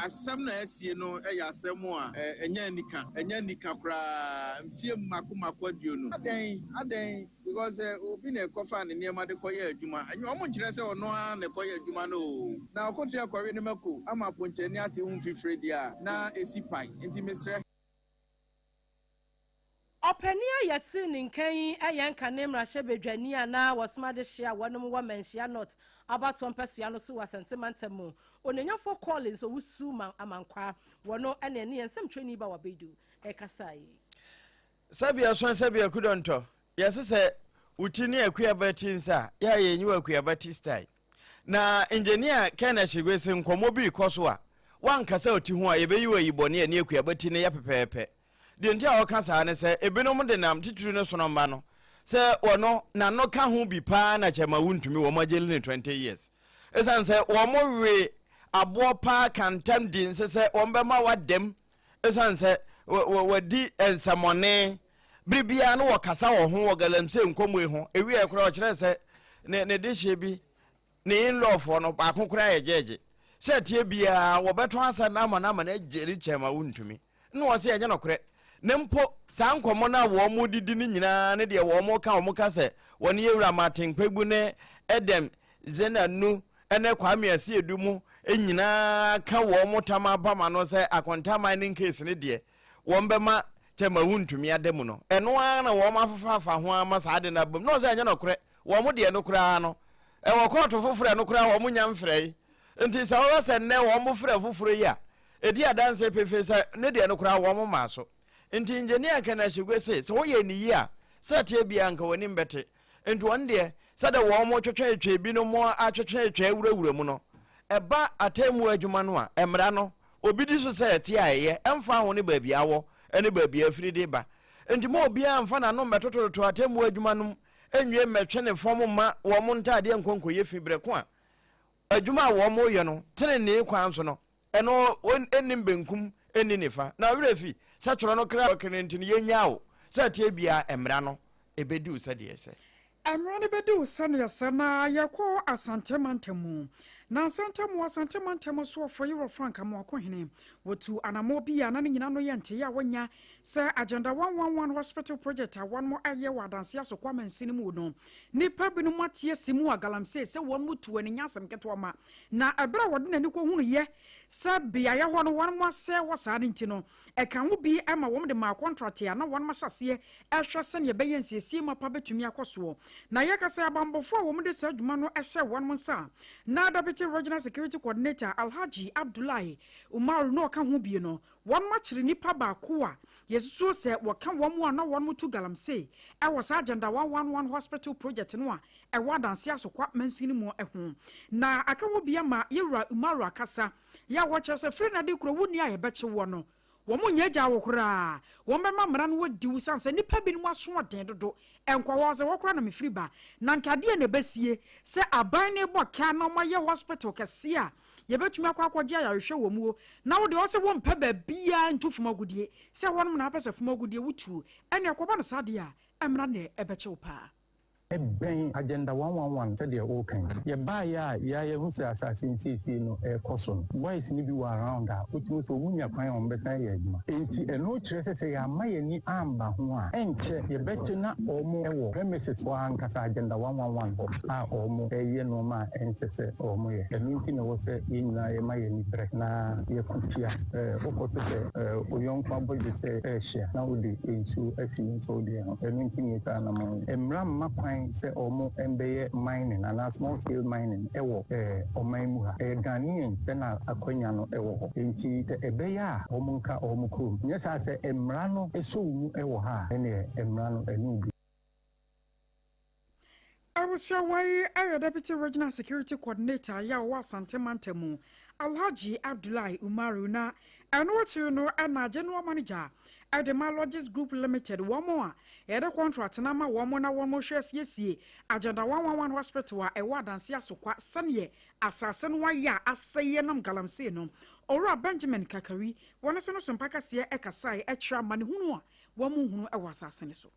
asɛm na asie no yɛ asɛm a ɛnyɛ anika, ɛnyɛ anika koraa. Mfie mako mako 20. Adɛn, adɛn? Because obi na ɛkɔfa ne nneɛma de kɔyɛ adwuma. Ɛnyɛ ɔmo nkyerɛ sɛ ɔno ara na ɛkɔyɛ adwuma no o. Na ɔkɔtua kɔwe ne mako ama ponkyɛni ate ho mfifire deɛ a na esi pan. Nti mesrɛ. Ɔpanin a yɛte ne nkan yi yɛ nkane mmarahyɛbadwani a na wɔsoma de hyia wɔnom wɔ Manhyia North abatoɔ mpɛsoa no so wɔ Asante mantam mu, Onanyafo Collins Owusu Amankwaa. Wɔno ɛne ɛne yɛn nsɛmtwerɛni ba Wabedu ɛkasa yi. Sɛbi ɛso sɛbi akudɔntɔ yɛse sɛ wo ti ne akuaba ti nsa a yɛ a yɛnyi wɔ akuaba ti style. Na engineer Ken Ahyegwe se nkɔmmɔ bi rekɔ so a wankasa oti ho a yɛbɛyi wɔ ayi bɔne a ne akuaba ti no yɛ pɛpɛɛpɛ. Deɛ nti a ɔka saa ne sɛ ebinom de nam titiri no sono mma no sɛ wɔno n'ano ka ho bi paa na kyɛ ma wontumi wɔn agyeli ne 20 years. Ɛsiane sɛ wɔn we aboɔ paa ka ntam di nse sɛ wɔn bɛma wadam ɛsiane sɛ wɔadi nsɛmɔne bere biara no wɔkasa wɔ ho wɔ galamsey nkɔmmɔ ho. Ewie koraa ɔkyerɛ sɛ ne dehyeɛ bi ne in-lawfoɔ no baako koraa yɛ gyɛɛgye sɛ ɛteɛ biara wɔbɛtɔn asa no ama no ama no agyeri kyɛn ma wontumi. Na wɔse ɛnyɛ nokorɛ. Na mpo saa nkɔmmɔ no a wɔn didi no nyinaa ne deɛ wɔn ka, wɔn ka sɛ wɔne Yɛwura Martin Kpegbu ne Edem Zenanu ne Kwame Asiedu mo nyinaa ka wɔn tam apam ano sɛ Akonta mining case no deɛ wɔn bɛma kyɛ ma wontumi ada mu no, ɛno ara na wɔn afefaafa ho ama saa ade no abam. Na wɔse ɛnyɛ nokorɛ, wɔn deɛ no koraa no ɛwɔ kɔɔto foforɔ, ɛno koraa wɔn nya mfrɛe. Nti sɛ wɔbɛ sɛ nnɛ wɔn frɛ foforɔ yi a, ɛdi adanse pefee sɛ ne deɛ no koraa wɔn maa so. Nti Engineer Ken Ahyegwe se sɛ woyɛ ne yie a, sɛ ɛteɛ biara nka w'anim bɛte. Nti wɔn deɛ, sɛdeɛ wɔn twetwetwe binom atwetwetwe awurawura mu no, ɛba atemmuo adwuma no a, mmara no, obi di so sɛ ɛte a ɛyɛ, ɛmfa ho ne baabi a awɔ ne baabi a afiri de ba. Nti ma obiara mfa n'ano mmɛtotototo atemmuo adwuma no mu nwie mmɛtwe ne fam mma wɔn ntaadeɛ nkɔ nkɔyɛ fi berɛ ko a adwuma a wɔn reyɛ no tenenee kwan so no, ɛno ɛnnim benkum ɛnni nifa. Na werɛ fi sɛ twerɛ no kra kene nti no yɛnyaa wo sɛ ɛteɛ biara mmara no ɛbɛdi wo sɛdeɛ ɛsɛ. Mmara no bɛdi wo sɛdeɛ ɛsɛ. Na yɛkɔ Asante mantam mu. Na Asante mu Asante mantam soɔfoɔ Yerɔ Frank Amoakohene wɔtu anammɔn bi a na ne nyina no yɛ nteyɛ a wɔnya sɛ Agenda 111 Hospital Project a wɔn ɛyɛ wɔ Adanse Asokwa mansini mu no, nnipa binom ate asi mu a galamsey sɛ wɔn mu tu ani nyɛ asɛm ketewa ma. Na ɛberɛ a wɔde n'ani kɔhunuyɛ sɛ beaeɛ hɔ no wɔn asɛe hɔ saa no nti no, ɛka ho bi ma wɔn de maa kɔntrate a na wɔn ahyɛ aseɛ ɛhwɛ sɛnea ɛbɛyɛ nsiesie mapa bɛtumi akɔ soɔ. Na yɛka sɛ abanbɔfoɔ a wɔn de saa adwuma no hyɛ wɔn nsa a na Deputy Regional Security Coordinator Alhaji Abdullahi Umaru na ɔka ho bie no, wɔn akyere nipa baako a yɛsusuo sɛ wɔka wɔn a na wɔn tu galamsey ɛwɔ saa Agenda 111 Hospital Project no a ɛwɔ Adanse Asokwa mansini mu ho. Na aka ho bi ama Yɛwura Umaru akasa yɛ a wɔkyerɛ sɛ firi na de kuro wo ni a yɛbɛkye wɔ no, wɔn nyɛ agya wo koraa, wɔn bɛma mmara no wɔdi wo sane sɛ nnipa binom asoɔden dodo. Ɛnkɔ hɔ sɛ wɔkora na mefiri ba na nkadeɛ na ɛbɛsie sɛ aban ne bɔ ka na ɔmayɛ hospital kɛseɛ a yɛbɛtumi akɔ akɔgye ayarehwɛ wɔ muo, na wo deɛ ɔsɛ wɔmpɛ baabiara ntu fam agodie sɛ hɔnom na apɛ sɛ fam agodie wotuo ɛne ɛkɔba no saa deɛ a mmara na ɛbɛkye wo paa. Ɛbɛn Agenda 111 sɛdeɛ wokan. Yɛbaeɛ a yɛahu sɛ asase nsiesie no ɛrekɔ so no, boys no bi wɔ around a wotumi sɛ wɔn nya kwan a wɔn bɛsan yɛ adwuma. Enti ɛno kyerɛ sɛ sɛ yɛama yɛn ani amba ho a, ɛnkyɛ yɛbɛte na wɔn wɔ premises hɔ ankasa Agenda 111 hɔ a wɔn reyɛ nneɛma a ɛnsɛ sɛ wɔn yɛ. Ɛno nti na ɛwɔ sɛ yɛn nyinaa yɛma yɛn ani bere na yɛko tia. Wokɔto sɛ wo yɔnko abɔdwesɛ rehyia na wode nsuo asi wo nso wo deɛ ho. Ɛno nti na yɛtwa anammɔn yi. Mmara mma kwan sɛ wɔn mbɛyɛ mining anaa small scale mining wɔ ɔman mu ha. Ɛyɛ Ghanaian sɛ na akwanya no wɔ hɔ. Enti sɛ ɛbɛyɛ a wɔn nka wɔn kurom. Nyɛ saa sɛ mmara no sɔ wo mu wɔ ha a, ɛneɛ mmara no ɛne wo bi. Abusua yi ayɛ Deputy Regional Security Coordinator yɛ a ɔwɔ Asante mantam mu, Alhaji Abdullahi Umaru, na ɛno akyiri no ɛna General Manager ɛde ma Logis Group Limited, wɔn a yɛde contract na ama wɔn na wɔn hwɛ asiesie Agenda 111 Hospital a ɛwɔ Adanse Asokwa sɛneɛ asase no ayɛ a asɛeɛ nam galamsey no, Owura Benjamin Kakari, wɔn nso no so mpakaseɛ ɛkasae ɛkyerɛ amanehunu a wɔn hunu ɛwɔ asase no so.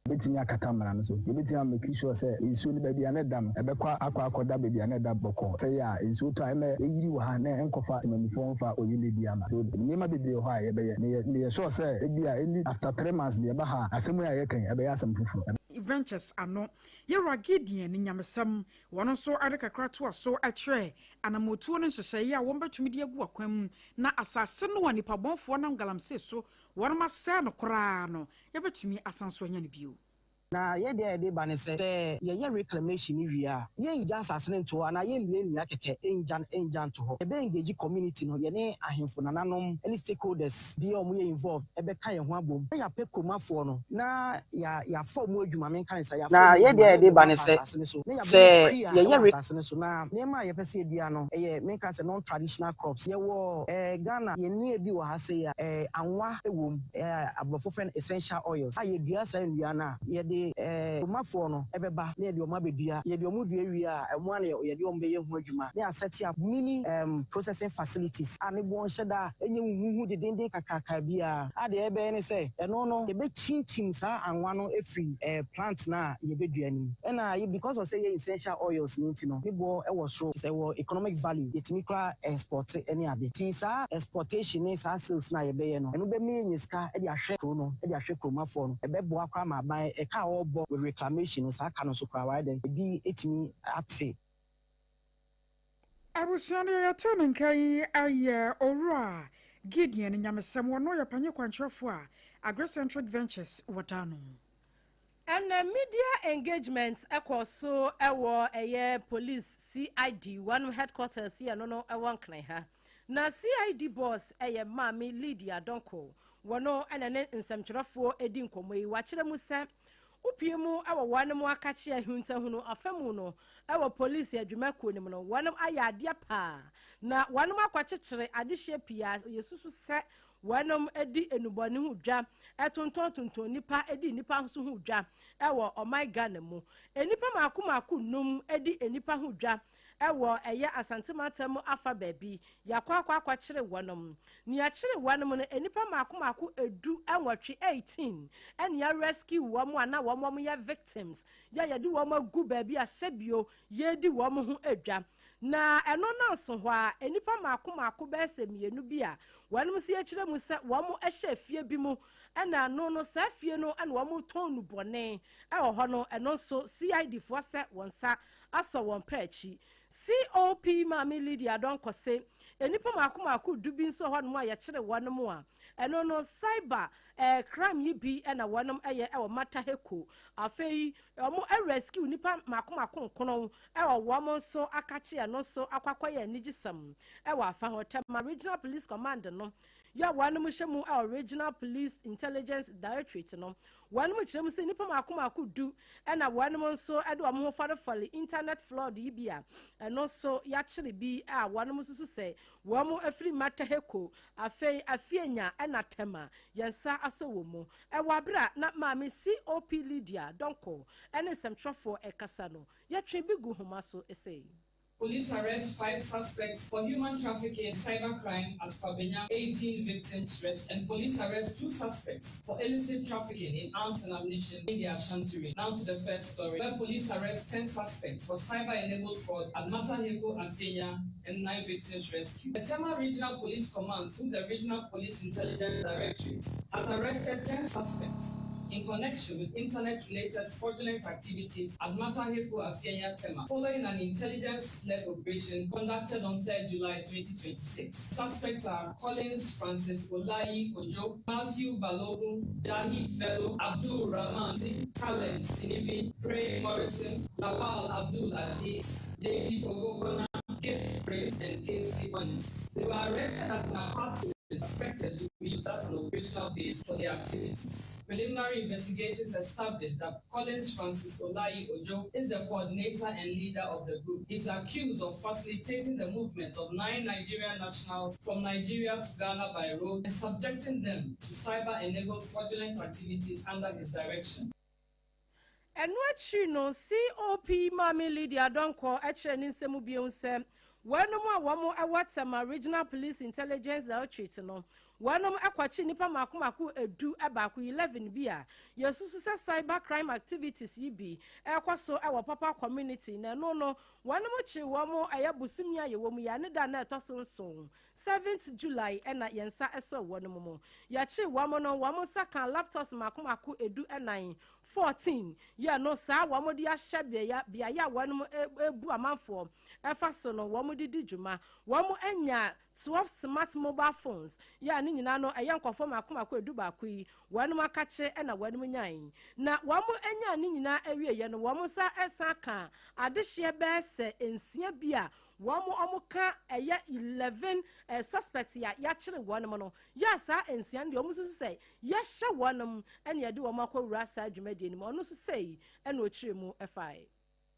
Yɛbɛtumi akata mmara no so. Yɛbɛtumi a make sure sɛ nsuo no baabi a na ɛda no, ɛbɛkɔ akɔ akɔda baabi a na ɛda bɔkɔɔ. Sɛ yɛ a, nsuo tɔ a, ɛmma ɛyiri wɔ ha na ɛnkɔfa temanmufoɔ mfa oyene bi ama. So nneɛma bebree wɔ hɔ a yɛbɛyɛ. Meyɛ meyɛ sure sɛ ebia ɛnni after 3 months deɛ ɛba ha a, asɛm yi a yɛka yi, ɛbɛyɛ asɛm foforɔ. Ventures ano. Yɛwura Gideon Nyamesɛm, wɔn nso de kakra toa so kyerɛ anammɔtuo no nhyehyɛeɛ a wɔn bɛtumi de agu akwan mu na asase no a nipa bɔnfoɔ nam galamsey so wɔn asɛe no koraa no, yɛbɛtumi asan so anya no bio. Na yɛ deɛ yɛde ba ne sɛ yɛyɛ reclamation no wie a, yɛngya asase no nto hɔ anaa yɛnnua nnua kɛkɛ ngya nto hɔ. Yɛbɛ engage community no, yɛne ahemfo, nananom ne stakeholders bi a wɔyɛ involved ɛbɛka yɛn ho abom na yɛapɛ kuromafoɔ no na yɛafa ɔmo adwuma. Menka ne sɛ yɛafa Na ɔmo yɛ adwuma deɛ na yɛde yɛde ba ɔmo ne afa sɛ asase no so na sɛ yɛabɛyɛ kua yɛyɛ ɛwɔ asase no so. Na nneɛma a yɛpɛ sɛ yɛdua no ɛyɛ, menka sɛ, non traditional crops. Yɛwɔ Ghana yɛn nnua bi wɔ ha sei a anwa wɔ mu, aborɔfo frɛ no essential oils, a yɛdua saa nnua no a, yɛde kuromafoɔ no ɛbɛba na yɛde ɔmo abɛdua. Yɛde ɔmo dua wie a, ɛmo a na yɛde ɔmo bɛyɛ ho adwuma na yɛasɛte up mini processing facilities a ne boɔ nhyɛ da a ɛnyɛ huhuhu dedenden kakraka biara. A deɛ yɛbɛyɛ ne sɛ ɛno no yɛbɛkyinkyim saa anwa no efiri plant no a yɛbɛdua no mu. Ɛna because of sɛ yɛ essential oils no nti no, ne boɔ ɛwɔ soro, sɛ ɛwɔ economic value, yɛtumi koraa export ɛne ade. Nti saa exportation ne saa sales no a yɛbɛyɛ no, ɛno bɛma yɛnya sika ɛde ahwɛ kuro no, ɛde ahwɛ kuromafoɔ no. Ɛbɛboa koraa ma aban ɛka a ɔrebɔ with reclamation no, saa ka no nso koraa wayɛ dɛ ebi etumi ate. Abusua no, yɛyɛte ne nka yi ayɛ Owura Gideon Nyamesɛm. Wɔno yɛ panyin kwankyerɛfoɔ a Agricentric Ventures wɔda no. Ɛnna media engagement ɛkɔ so ɛwɔ ɛyɛ police CID one headquarters yɛ no ɛwɔ Nkran ha, na CID boss ɛyɛ Maame Lydia Donko. Wɔno ɛna ne nsɛmtwerɛfoɔ edi nkɔmɔ yi. Wakyerɛ mu sɛ wopie mu ɛwɔ wɔn mu akakye ahuntahunu afa mu no ɛwɔ police adwumakuo no mu no, wɔn ayɛ adeɛ paa na wɔn akɔkyekyere adehyɛ pii a yɛsusu sɛ wɔnom di enubɔne ho dwa, ɛtontɔn tontɔn nipa, di nipa nso ho dwa ɛwɔ ɔman Ghana mu. Nipa mako mako num di nipa ho dwa ɛwɔ ɛyɛ Asantemantam afa baabi. Yakɔ akɔkyere wɔnom. Nea kyere wɔnom no, nipa mako mako 18, 18, ɛnea rescue wɔn a na wɔn yɛ victims yɛ yɛde wɔn agu baabi a sɛbio yɛdi wɔn ho adwa. Na ɛno nanso hɔ a, nipa mako mako bɛyɛ sɛ mmienu bi a wɔn nso yɛkyerɛ mu sɛ wɔn hyɛ fie bi mu, ɛna ano no saa fie no ɛna wɔn tɔn no bɔne ɛwɔ hɔ no, ɛno nso CID foɔ sɛ wɔn nsa asɔ wɔn pɛ akyi. COP Maame Lydia Dɔnkɔse, nipa mako mako 10 bi nso hɔ nom a yɛkyerɛ wɔn mu a ɛno no cyber crime yi bi ɛna wɔn ɛyɛ ɛwɔ Mataheko. Afei wɔn rescue nipa mako mako nkono ɛwɔ wɔn nso akakye. Ɛno nso akɔakɔyɛ anigyesɛm ɛwɔ afa hɔ. Tema Regional Police Command no yɛ wɔn hyɛ mu ɛwɔ Regional Police Intelligence Directorate no, wɔn kyerɛ mu sɛ nipa mako mako 10 ɛna wɔn nso ɛde wɔn ho farefare internet fraud yi bi a ɛno nso yɛakyere bi a wɔn nso so sɛ wɔn afiri Mataheko, afei Afienya ɛna Tema yɛn nsa asɔ wɔ mu. Ɛwɔ abere a na Maame COP Lydia Dɔnko ɛne nsɛmtwerɛfoɔ ɛkasa no, yɛtwe bi gu homa so ɛsɛ. Police arrest five suspects for human trafficking and cybercrime at Kwabenya, 18 victims rescued. And police arrest two suspects for illicit trafficking in arms and ammunition in the Ashanti region. Now to the first story, where police arrest 10 suspects for cyber-enabled fraud at Mataheko, Afienya, and nine victims rescued. The Tema Regional Police Command, through the Regional Police Intelligence Directorate, has arrested 10 suspects in connection with internet-related fraudulent activities at Mataheko, Afienya, Tema, following an intelligence-led operation conducted on 3rd July 2026. Suspects are Collins Francis Olayi Ojo, Matthew Balogun, Jahi Bello, Abdul Rahman, Talent Sinibi, Pray Morrison, Lawal Abdul Aziz, David Ogogona, Gift Prince, and Casey Owens. They were arrested at an apartment suspected to be used as an operational base for their activities. Preliminary investigations established that Collins Francis Olayi Ojo is the coordinator and leader of the group. He is accused of facilitating the movement of nine Nigerian nationals from Nigeria to Ghana by road and subjecting them to cyber-enabled fraudulent activities under his direction. Ɛno akyiri no, COP Maame Lydia Dɔnkɔ kyerɛ ne nsɛm bio sɛ wɔnom a wɔn wɔ Tema Regional Police Intelligence Directorate no, Wɔnom kɔkye nnipa mako mako 11, 11 bi a yɛsusu sɛ cyber crime activities yi bi rekɔ so wɔ Papa community na ɛno no wɔnom kyee wɔn ɛyɛ bosome a yɛwɔ mu yi a ne da na ɛtɔ so nson, 7th July, na yɛn nsa sɔɔ wɔnom mu. Yɛkyee wɔn no wɔn nsa kaa laptops mako mako 14, 14, yɛ no saa wɔn de ahyɛ beaeɛ beaeɛ a wɔnom bu amanfoɔ ɛfa so no wɔn de di dwuma. Wɔn anya 12 smart mobile phones yɛ a ne nyinaa no ɛyɛ nkurɔfoɔ mmaako mmaako 11 yi wɔnom akakye na wɔnom nyae. Na wɔn nyaa ne nyinaa awieɛ no wɔn nsa san kaa adehyeɛ bɛyɛ sɛ nsia bi a wɔn wɔn ka ɛyɛ 11 suspect a yɛakyere wɔnom no yɛ a saa nsia no deɛ wɔn susu sɛ yɛhyɛ wɔnom na yɛde wɔn akɔwura saa dwumadie no mu. Ɔno nso sei na ɔkyerɛ mu fae.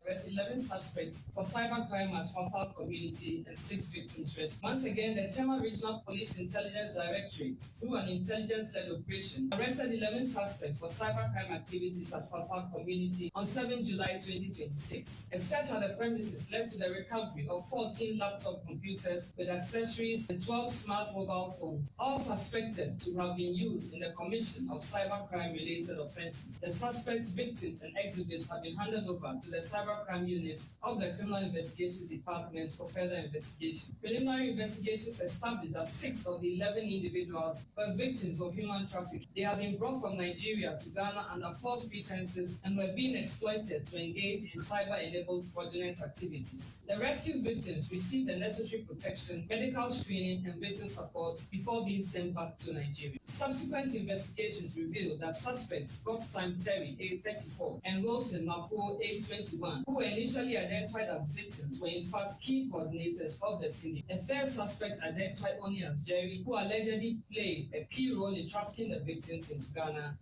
Arrest 11 suspects for cybercrime at Fafal community and six victims rescued. Once again, the Tema Regional Police Intelligence Directorate, through an intelligence-led operation, arrested 11 suspects for cybercrime activities at Fafal community on 7 July 2026. A search at the premises led to the recovery of 14 laptop computers with accessories and 12 smart mobile phones, all suspected to have been used in the commission of cybercrime-related offenses. The suspects, victims, and exhibits have been handed over to the Cybercrime Unit of the Criminal Investigations Department for further investigation. Preliminary investigations established that six of the 11 individuals were victims of human trafficking. They had been brought from Nigeria to Ghana under false pretenses and were being exploited to engage in cyber-enabled fraudulent activities. The rescued victims received the necessary protection, medical screening, and victim support before being sent back to Nigeria. Subsequent investigations revealed that suspects Godstime Terry, age 34, and Wilson Mako, age 21, who were initially identified as victims, were in fact key coordinators of the syndicate. A third suspect, identified only as Jerry, who allegedly played a key role in trafficking the victims into Ghana.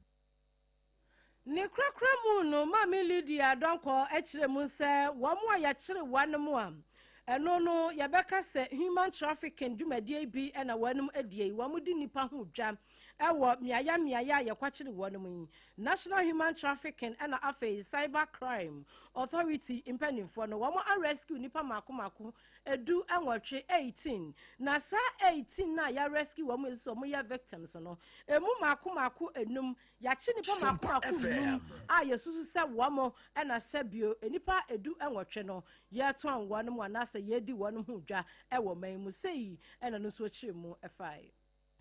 Ne korakora mu no, Maame Lydia Donkor kyerɛ mu sɛ wɔn a yɛkyere wɔn a ɛno no yɛbɛka sɛ human trafficking dwumadie bi na wɔn adie yi, wɔn di nnipa ho dwa wɔ mmeaeɛ mmeaeɛ a yɛkɔkyere wɔn yi. National Human Trafficking ɛna afei Cyber Crime Authority mpanimfoɔ no wɔn arescue nnipa mako mako 18, 18, na saa 18 no a yɛarescue wɔn nso wɔn yɛ victims no, emu mako mako enum, yɛakye nnipa mako mako num a yɛsusu sɛ wɔn ɛna sɛbio nnipa 18 no yɛtɔn wɔn mu anaasɛ yɛdi wɔn ho dwa ɛwɔ man mu sei ɛna no nso akyerɛ mu ɛfae.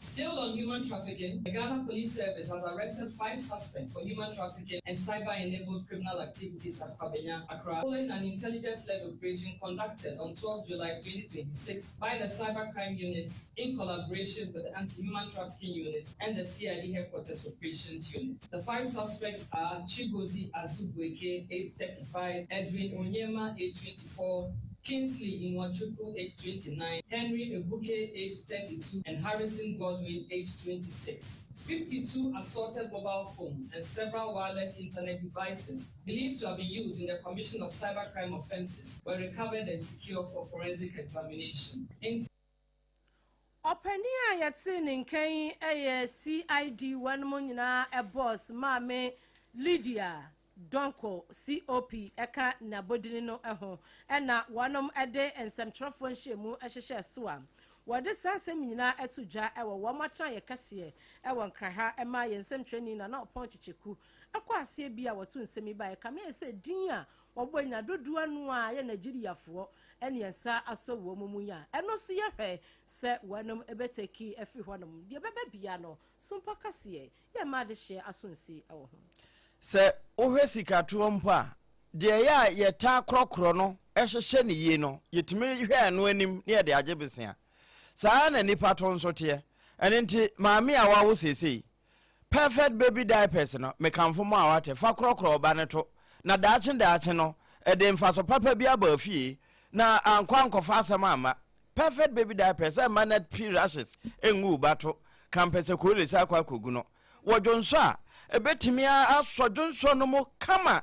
Still on human trafficking, the Ghana Police Service has arrested five suspects for human trafficking and cyber-enabled criminal activities at Kwabenya, Accra, following an intelligence-led operation conducted on 12 July 2026 by the Cybercrime Unit in collaboration with the Anti-Human Trafficking Unit and the CID Headquarters Operations Unit. The five suspects are Chigozi Azubuike, age 35, Edwin Onyema, age 24, Kingsley Nwachukwu, age 29, Henry Ebuke, age 32, and Harrison Godwin, age 26. 52 assorted mobile phones and several wireless internet devices believed to have been used in the commission of cybercrime offenses were recovered and secured for forensic examination. In Ɔpanin a yɛte ne nkan yɛ CID wɔn mu nyinaa boss, Maame Lydia Donko COP, ɛka n'abɔdini no ho ɛna wɔnom de nsɛmtwerɛfoɔ nhyiamu hyehyɛ so a wɔde saa nsɛm nyinaa ɛto dwa ɛwɔ wɔn atenaeɛ kɛseɛ ɛwɔ Nkraha. Ɛma yɛn nsɛmtwerɛni Nana Ɔpɔn Kyekyeku ɛkɔ aseɛ bi a wɔto nsɛm yi ba ɛkame yɛ sɛ din a wɔbɔ nyina dodoɔ no a yɛ Nigeriafoɔ ɛne yɛn nsa asɔ wɔn mu yi a ɛno nso yɛhwɛ sɛ wɔnom ɛbɛtake afiri hɔnom deɛ ɛbɛbɛ bia no so mpa kaseɛ yɛ mma adehyeɛ aso nsi ɛwɔ ho. Sɛ wohwɛ sikatoɔ mpo a, deɛ ɛyɛ a yɛtaa korɔkorɔ no ɛhyehyɛ ne yie no, yɛtumi hwɛ ɛno anim ne yɛde agye besea. Saa na nipa to nso teɛ. Ɛno nti maame a wawo seesei, Perfect Baby Diapers no mekamfo mo a wate fa korɔkorɔ ɔba no to na daakye daakye no ɛde mfaso papa bi aba afie na ankɔ ankɔfa asɛm amma. Perfect Baby Diapers ɛmma nappy rashes ɛngu wo ba to kampɛ sɛ koole sɛ akɔ akɔgu no. Wɔ dwonsɔ a, ɛbɛtumi asɔ dwonsɔ no mu kama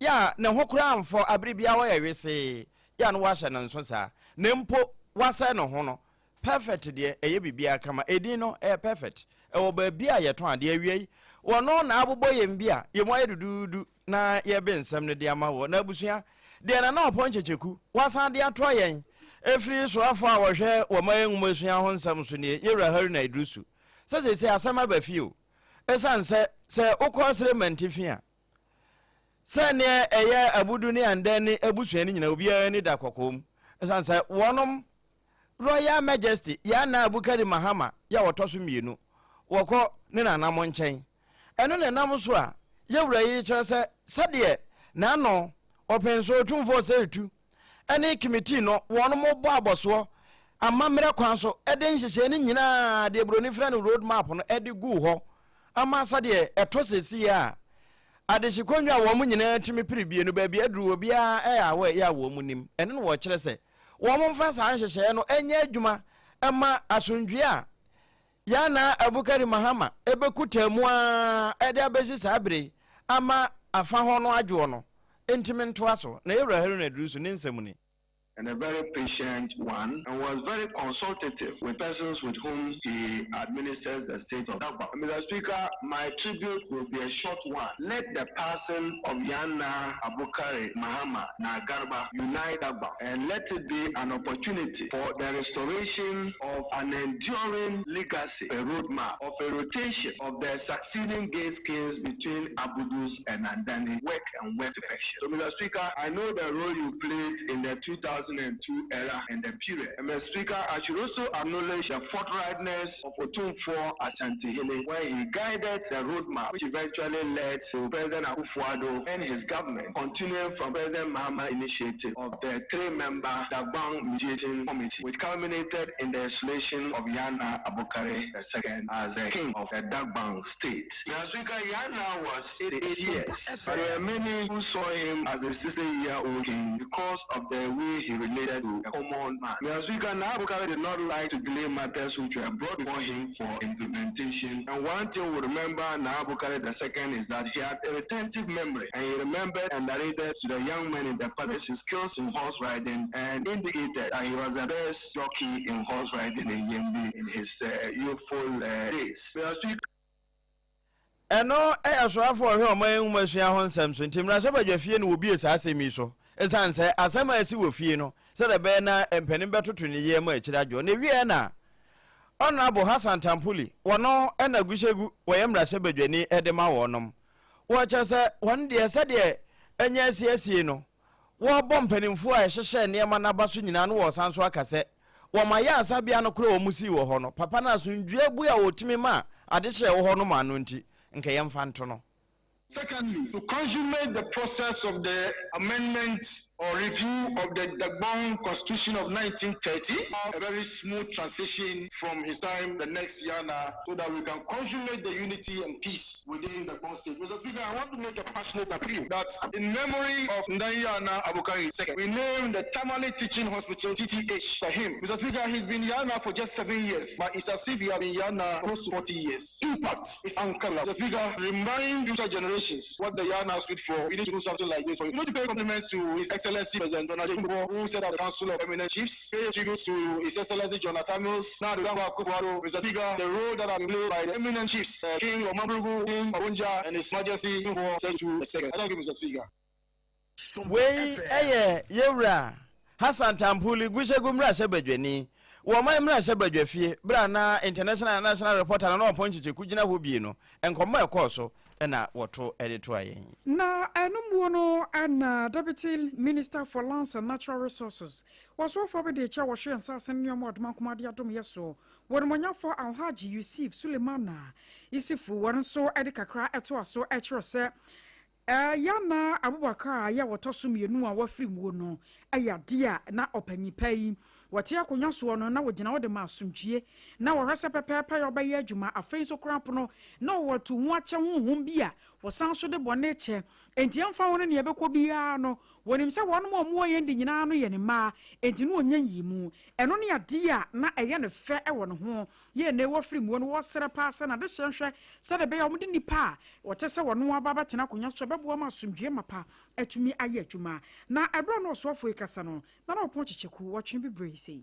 yɛ a ne ho koraa mfɔ abere biara wɔyɛ wesee yɛ a no wahyɛ no nso saa na mpo wasɛe ne ho no. Perfect deɛ ɛyɛ biribiara kama. Ɛdin no ɛyɛ Perfect, ɛwɔ baabi a yɛtɔn adeɛ. Awia yi wɔno na abobɔ yɛn bi a yɛmu ayɛ duduudu na yɛbe nsɛm no de ama wɔ na abusua deɛ Nana Ɔpɔn Kyekyeku wasan de atoa yɛn ɛfiri soafoɔ a wɔhwɛ wɔ ma yɛn nwomasua ho nsɛm so nie, yɛwura Haruna Iddrisu. sɛ seesei asɛm aba fie o, ɛsiane sɛ sɛ wokɔ Asere Mantifi a, sɛ neɛ ɛyɛ Abudu ne Andani abusua no nyinaa obiara ani da kɔkɔɔ mu, ɛsiane sɛ wɔnom Royal Majesty Yaa Naa Bukari Mahama yɛ a ɔtɔ so mmienu, wɔkɔ ne nananom nkyɛn. Ɛno na ɛnam so a yɛwura yi kyerɛ sɛ sɛdeɛ n'ano Ɔpɛnso Otumfoɔ Osei ne Kimitii no wɔnom bɔ abɔsoɔ amammerɛ kwan so de nhyehyɛɛ no nyinaa deɛ buroni frɛ no road map no de guu hɔ ama sɛdeɛ ɛtɔ seesei a adehyekɔnnwa a wɔn nyinaa tumi pere bie no baabi aduru obiara ɛyɛ awɔ ɛyɛ a wɔn nim. Ɛno na wɔkyerɛ sɛ wɔmfa saa nhyehyɛeɛ no nyɛ adwuma ma asomdwoeɛ a Yana Abukari Mahama bɛkuta mu ara de abɛsi saa berɛ yi ama afa hɔ no adwoɔ no ntumi ntoa so. Na Yɛwura Haruna Iddrisu ne nsɛm ni. And a very patient one and was very consultative with persons with whom he administers the state of Dagba. Mr. Speaker, my tribute will be a short one. Let the passing of Yana Abukari Mahama Nagarba unite Dagba and let it be an opportunity for the restoration of an enduring legacy, a roadmap of a rotation of the succeeding gate schemes between Abudus and Andani work and work perfection. So, Mr. Speaker, I know the role you played in the 2002 era and the period. And Mr. Speaker, I should also acknowledge the forthrightness of Otumfuo Asantehene when he guided the roadmap, which eventually led to President Akufo-Addo and his government, continuing from President Mahama initiative of the three-member Dagbang Mediating Committee, which culminated in the installation of Yana Abukari II as the king of the Dagbang state. Mr. Speaker, Yana was 88 years, but there were many who saw him as a 60-year-old king because of the way he related to a common man. Mr. Speaker, Abukari did not like to delay matters which were brought before him for implementation. And one thing we remember Abukari II is that he had a retentive memory, and he remembered and narrated to the young men in the palace his skills in horse riding and indicated that he was the best jockey in horse riding in Yendi in his youthful days. Mr. Speaker, Ɛno yɛ asoafo a wɔhwɛ ɔman nhomasua ho nsɛm so nti mmarahyɛbadwa fie na wɔbue saa asɛm yi so esiane sɛ asɛm a asi wɔ fie no sɛdeɛ ɛbɛyɛ na mpanin bɛtoto ne yie ma akyiri adwo na ɛwieɛ na Honourable Hassan Tampuli wɔno na Gushegu wɔyɛ mmarahyɛbadwani de ma wɔnom wɔkyɛ sɛ wɔn deɛ sɛdeɛ anya asiesie no wɔrebɔ mpanimfoɔ a ɛhyehyɛ nneɛma no aba so nyinaa no wɔresan so aka sɛ wɔn ayaresa no koraa a wɔn sii wɔ hɔ no papa no asomdwoeɛ bue a wɔtumi ma adehyeɛ wɔ hɔ no ma no nti nka yɛmfa nto no. Secondly, to consummate the process of the amendment or review of the Dagbon Constitution of 1930, a very smooth transition from his time the next Yana, so that we can consummate the unity and peace within the Dagbon state. Mr. Speaker, I want to make a passionate appeal that in memory of Ndayana Abukari II, we name the Tamale Teaching Hospital TTH for him. Mr. Speaker, he's been Yana for just 7 years, but it's as if he has been Yana close to 40 years. Impact is uncovered. Mr. Speaker, remind future generations what the Yana stood for. We need to do something like this. We need to pay compliments to His Excellency President Donald J. who set up the Council of Eminent Chiefs. Pay tribute to His Excellency Jonathan Mills, now the Mr. Speaker, the role that has been played by the eminent chiefs, King of Mamburugu, King of Onja, and His Majesty King II. Thank you, Mr. Speaker. Wei ɛyɛ yɛwura Hassan Tampuli Gushegu mmarahyɛbadwani wɔ ɔman mmarahyɛbadwa fie berɛ a na international and national reporter no na Ɔpɔn Kyekyeku gyina hɔ bie no nkɔmmɔ ɛkɔɔ so ɛna wɔto ɛde to ayɛn. Na ɛno muo no ɛna Deputy Minister for Lands and Natural Resources wɔsoafoɔ bi de kyɛ wɔhwɛ nsase ne nneɛma ɔdoma nkomade adom yɛ so wɔnomonyafo Alhaji Yusuf Sulemana Isifu wɔn nso de kakra ɛtoa so ɛkyerɛ sɛ Yana Abubakar a yɛ wɔtɔ so mmienu a wafiri muo no ɛyɛ adeɛ a na ɔpanyin pa yi wɔte akonnwa soɔ no na wɔgyina hɔ de ma asomdwie na wɔhwɛ sɛ pɛpɛɛpɛ yɛ ɔbɛyɛ adwuma. Afei nso koraa pono na wɔto ho akyɛ honhom bi a wɔsan so de bɔne kyɛ enti ɛmfa ho no nea ɛbɛkɔ biara no wɔnim sɛ wɔnom a ɔmoɔ yɛn de nyinaa no yɛ ne mmaa enti no ɔnyɛ nyimu. Ɛno ne adeɛ a na ɛyɛ no fɛ ɛwɔ ne ho yɛ ne wɔfiri muo no. Wɔsrɛ paa sɛ nade hyɛ nhwɛ sɛde ɛbɛyɛ a wɔde nipa a wɔte sɛ wɔno aba bɛtena akonnwa so ɛbɛboa ma asomdwie mapa atumi ayɛ adwuma. Na ɛberɛ no ɔsoafoɔ yi kasa no na Ɔpɔn Kyekyeku wɔtwe bebree sei.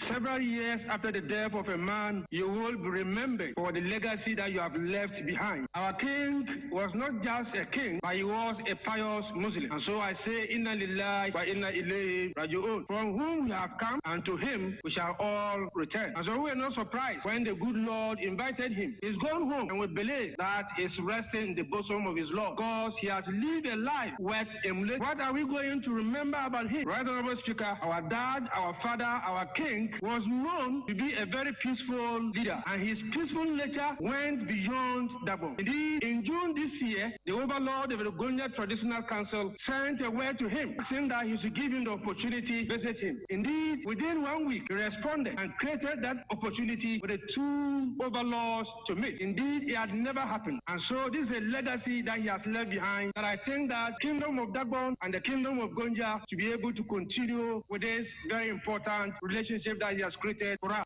Several years after the death of a man, you will be remembered for the legacy that you have left behind. Our king was not just a king, but he was a pious Muslim. And so I say, Inna lillahi wa inna ilayhi raji'un. From whom we have come, and to him we shall all return. And so we are not surprised when the good Lord invited him. He's gone home, and we believe that he's resting in the bosom of his Lord, because he has lived a life worth emulating. What are we going to remember about him? Right, Honorable Speaker, our dad, our father, our king was known to be a very peaceful leader, and his peaceful nature went beyond Dagbon. Indeed, in June this year, the overlord of the Gonja Traditional Council sent a word to him, saying that he should give him the opportunity to visit him. Indeed, within one week, he responded and created that opportunity for the two overlords to meet. Indeed, it had never happened. And so this is a legacy that he has left behind, that I think that Kingdom of Dagbon and the Kingdom of Gonja to be able to continue with this very important relationship that he has created for us.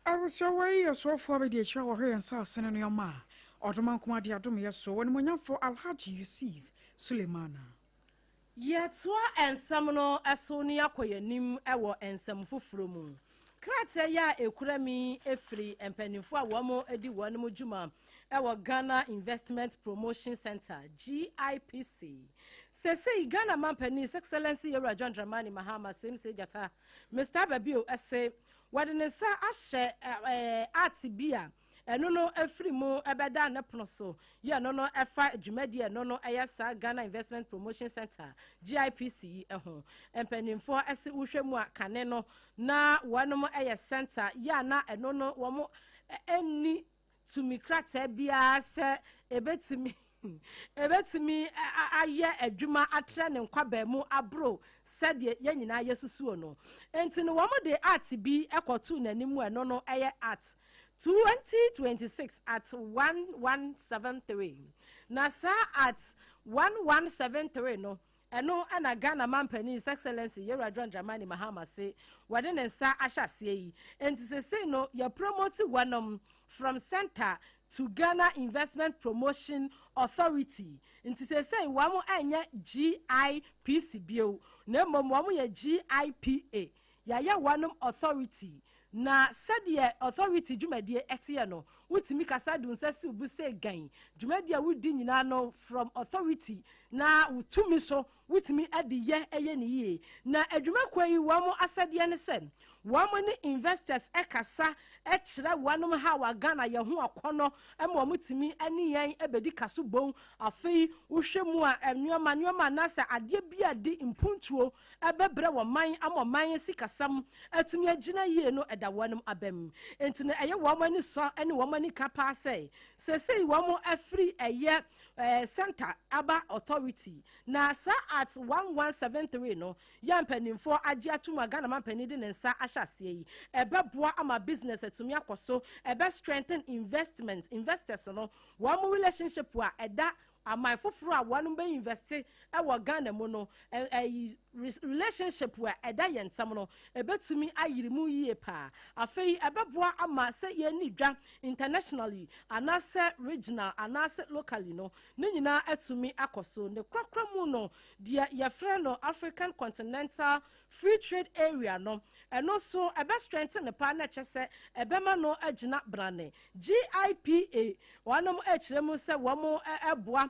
Abusua wei yɛ soafoɔ abadiakyire a wɔhwɛ yɛn nsaase ne nneɛma a Ɔdomankoma de adom yɛ so, Onimuonyamfoɔ Alhaji Yusif Sulemana. Yɛtoa nsɛm no so na yɛakɔ yɛn anim wɔ nsɛm foforɔ mu. Krataa yi a ɛkura mi firi mpanimfoɔ a wɔdi wɔn dwuma wɔ Ghana Investment Promotion Centre, GIPC. Seesei Ghana Mampanin, His Excellency Yewura John Dramani Mahama Seemsei Gyata, Mister Ababio se wɔde ne nsa ahyɛ art bi a ɛno no afiri mu bɛda ne pono so yi ɛno no ɛfa dwumadi ɛno no ɛyɛ saa Ghana Investment Promotion Centre, GIPC yi ho. Mpanimfoɔ se wohwɛ mu a kane no na wɔnom yɛ center yi a na ɛno no wɔn nni tumi krataa biara sɛ ɛbɛtumi ɛbɛtumi ayɛ adwuma atrɛ ne nkwabaa mu aboro sɛdeɛ yɛn nyinaa yɛsusuo no. Nti no wɔn de Act bi kɔtoo n'anim, ɛno no ɛyɛ Act 2026 Act 1173. Na saa Act 1173 no, ɛno na Ghana Mampanin, His Excellency Yewura John Dramani Mahama se wɔde ne nsa ahyɛ aseɛ yi. Nti sesei no yɛ promote wɔnom from center to Ghana Investment Promotion Authority. Nti sesei wɔn nyɛ GIPC bio, na mmom wɔn yɛ GIPA. Yɛayɛ wɔnom authority. Na sɛdeɛ authority dwumadie ɛteɛ no, wotumi kasa de wo nsa si wo bo sɛ gan. Dwumadie a wodi nyinaa no from authority na wotumi so wotumi de yɛ ɛyɛ ne yie. Na adwumakuo yi wɔn asɛdeɛ ne sɛ wɔn ne investors ɛkasa ɛkyerɛ wɔnom how a Ghana yɛn ho akɔnɔ ma wɔn tumi ne yɛn bɛdi kaso bom. Afei wohwɛ mu a, nneɛma nneɛma anaasɛ adeɛ bi a de mpuntuo ɛbɛbrɛ wɔ man ama ɔman sikasɛm atumi agyina yie no ɛda wɔnom abam. Nti no ɛyɛ wɔn ani sɔ ne wɔn ani ka paa sɛ sɛsɛi wɔn afiri ɛyɛ center aba authority. Na saa Act 1173 no yɛ mpanimfoɔ agye atom a Ghana mampanin de ne nsa ahyɛ aseɛ yi, ɛbɛboa ama business atumi akɔ so, ɛbɛ strengthen investment, investors no wɔn relationship a ɛda aman foforɔ a wɔn bɛ invest wɔ Ghana mu no, ɛyi relationship a ɛda yɛn ntam no ɛbɛtumi ayiri mu yie paa. Afei ɛbɛboa ama sɛ yɛn dwa internationally anaasɛ regional anaasɛ locally no ne nyinaa atumi akɔ so. Ne korakora mu no, deɛ yɛfrɛ no African Continental Free Trade Area no, ɛno nso ɛbɛ strengthen ne paa na ɛkyɛ sɛ ɛbɛma no agyina brane. GIPA wɔnom akyerɛ mu sɛ wɔn ɛboa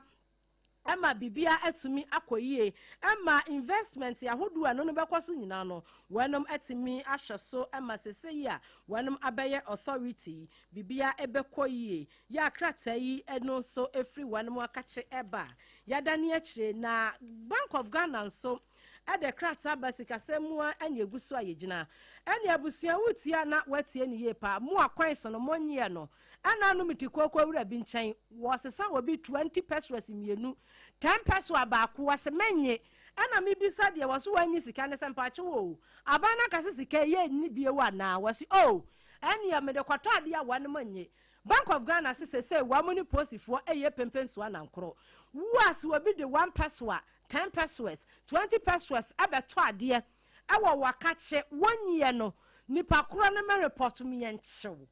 ɛma biribia atumi akɔ yie, ɛma investment ahodoɔ a ɛno no bɛkɔ so nyinaa no wɔnom atumi ahyɛ so, ɛma sese yi a wɔnom abɛyɛ authority biribia ɛbɛkɔ yie. Yɛ akrataa yi ɛno nso efiri wɔnom akakye ɛba yɛada ne akyire. Na Bank of Ghana nso ɛde krataa ba sikasɛm mu a ɛne egu so a yɛgyina ɛne abusua wotia na watie ne yie paa mo akwan so no mo nyeɛ no. Ɛna anom ti kooko wura bi nkyɛn wɔsesa wɔ bi 20 pesewas mmienu, 10 pesewa baako, wɔsɛ mɛnye. Ɛna mebisa deɛ wɔso wɔanyi sika ne sɛ mpaakye wɔ o aban no akase sika yɛ nni bie wɔ anaa? Wɔse o ɛneɛ mede kɔtɔ adeɛ a wɔnom nye. Bank of Ghana se sese wɔn ne posifoɔ ɛyɛ pempe nsoa nankoro wo a sɛ obi de 1 pesewa, 10 pesewas, 20 pesewas ɛbɛtɔ adeɛ ɛwɔ wakakye wɔnyiɛ no, nipa korɔ no mɛ report mu, yɛnkyew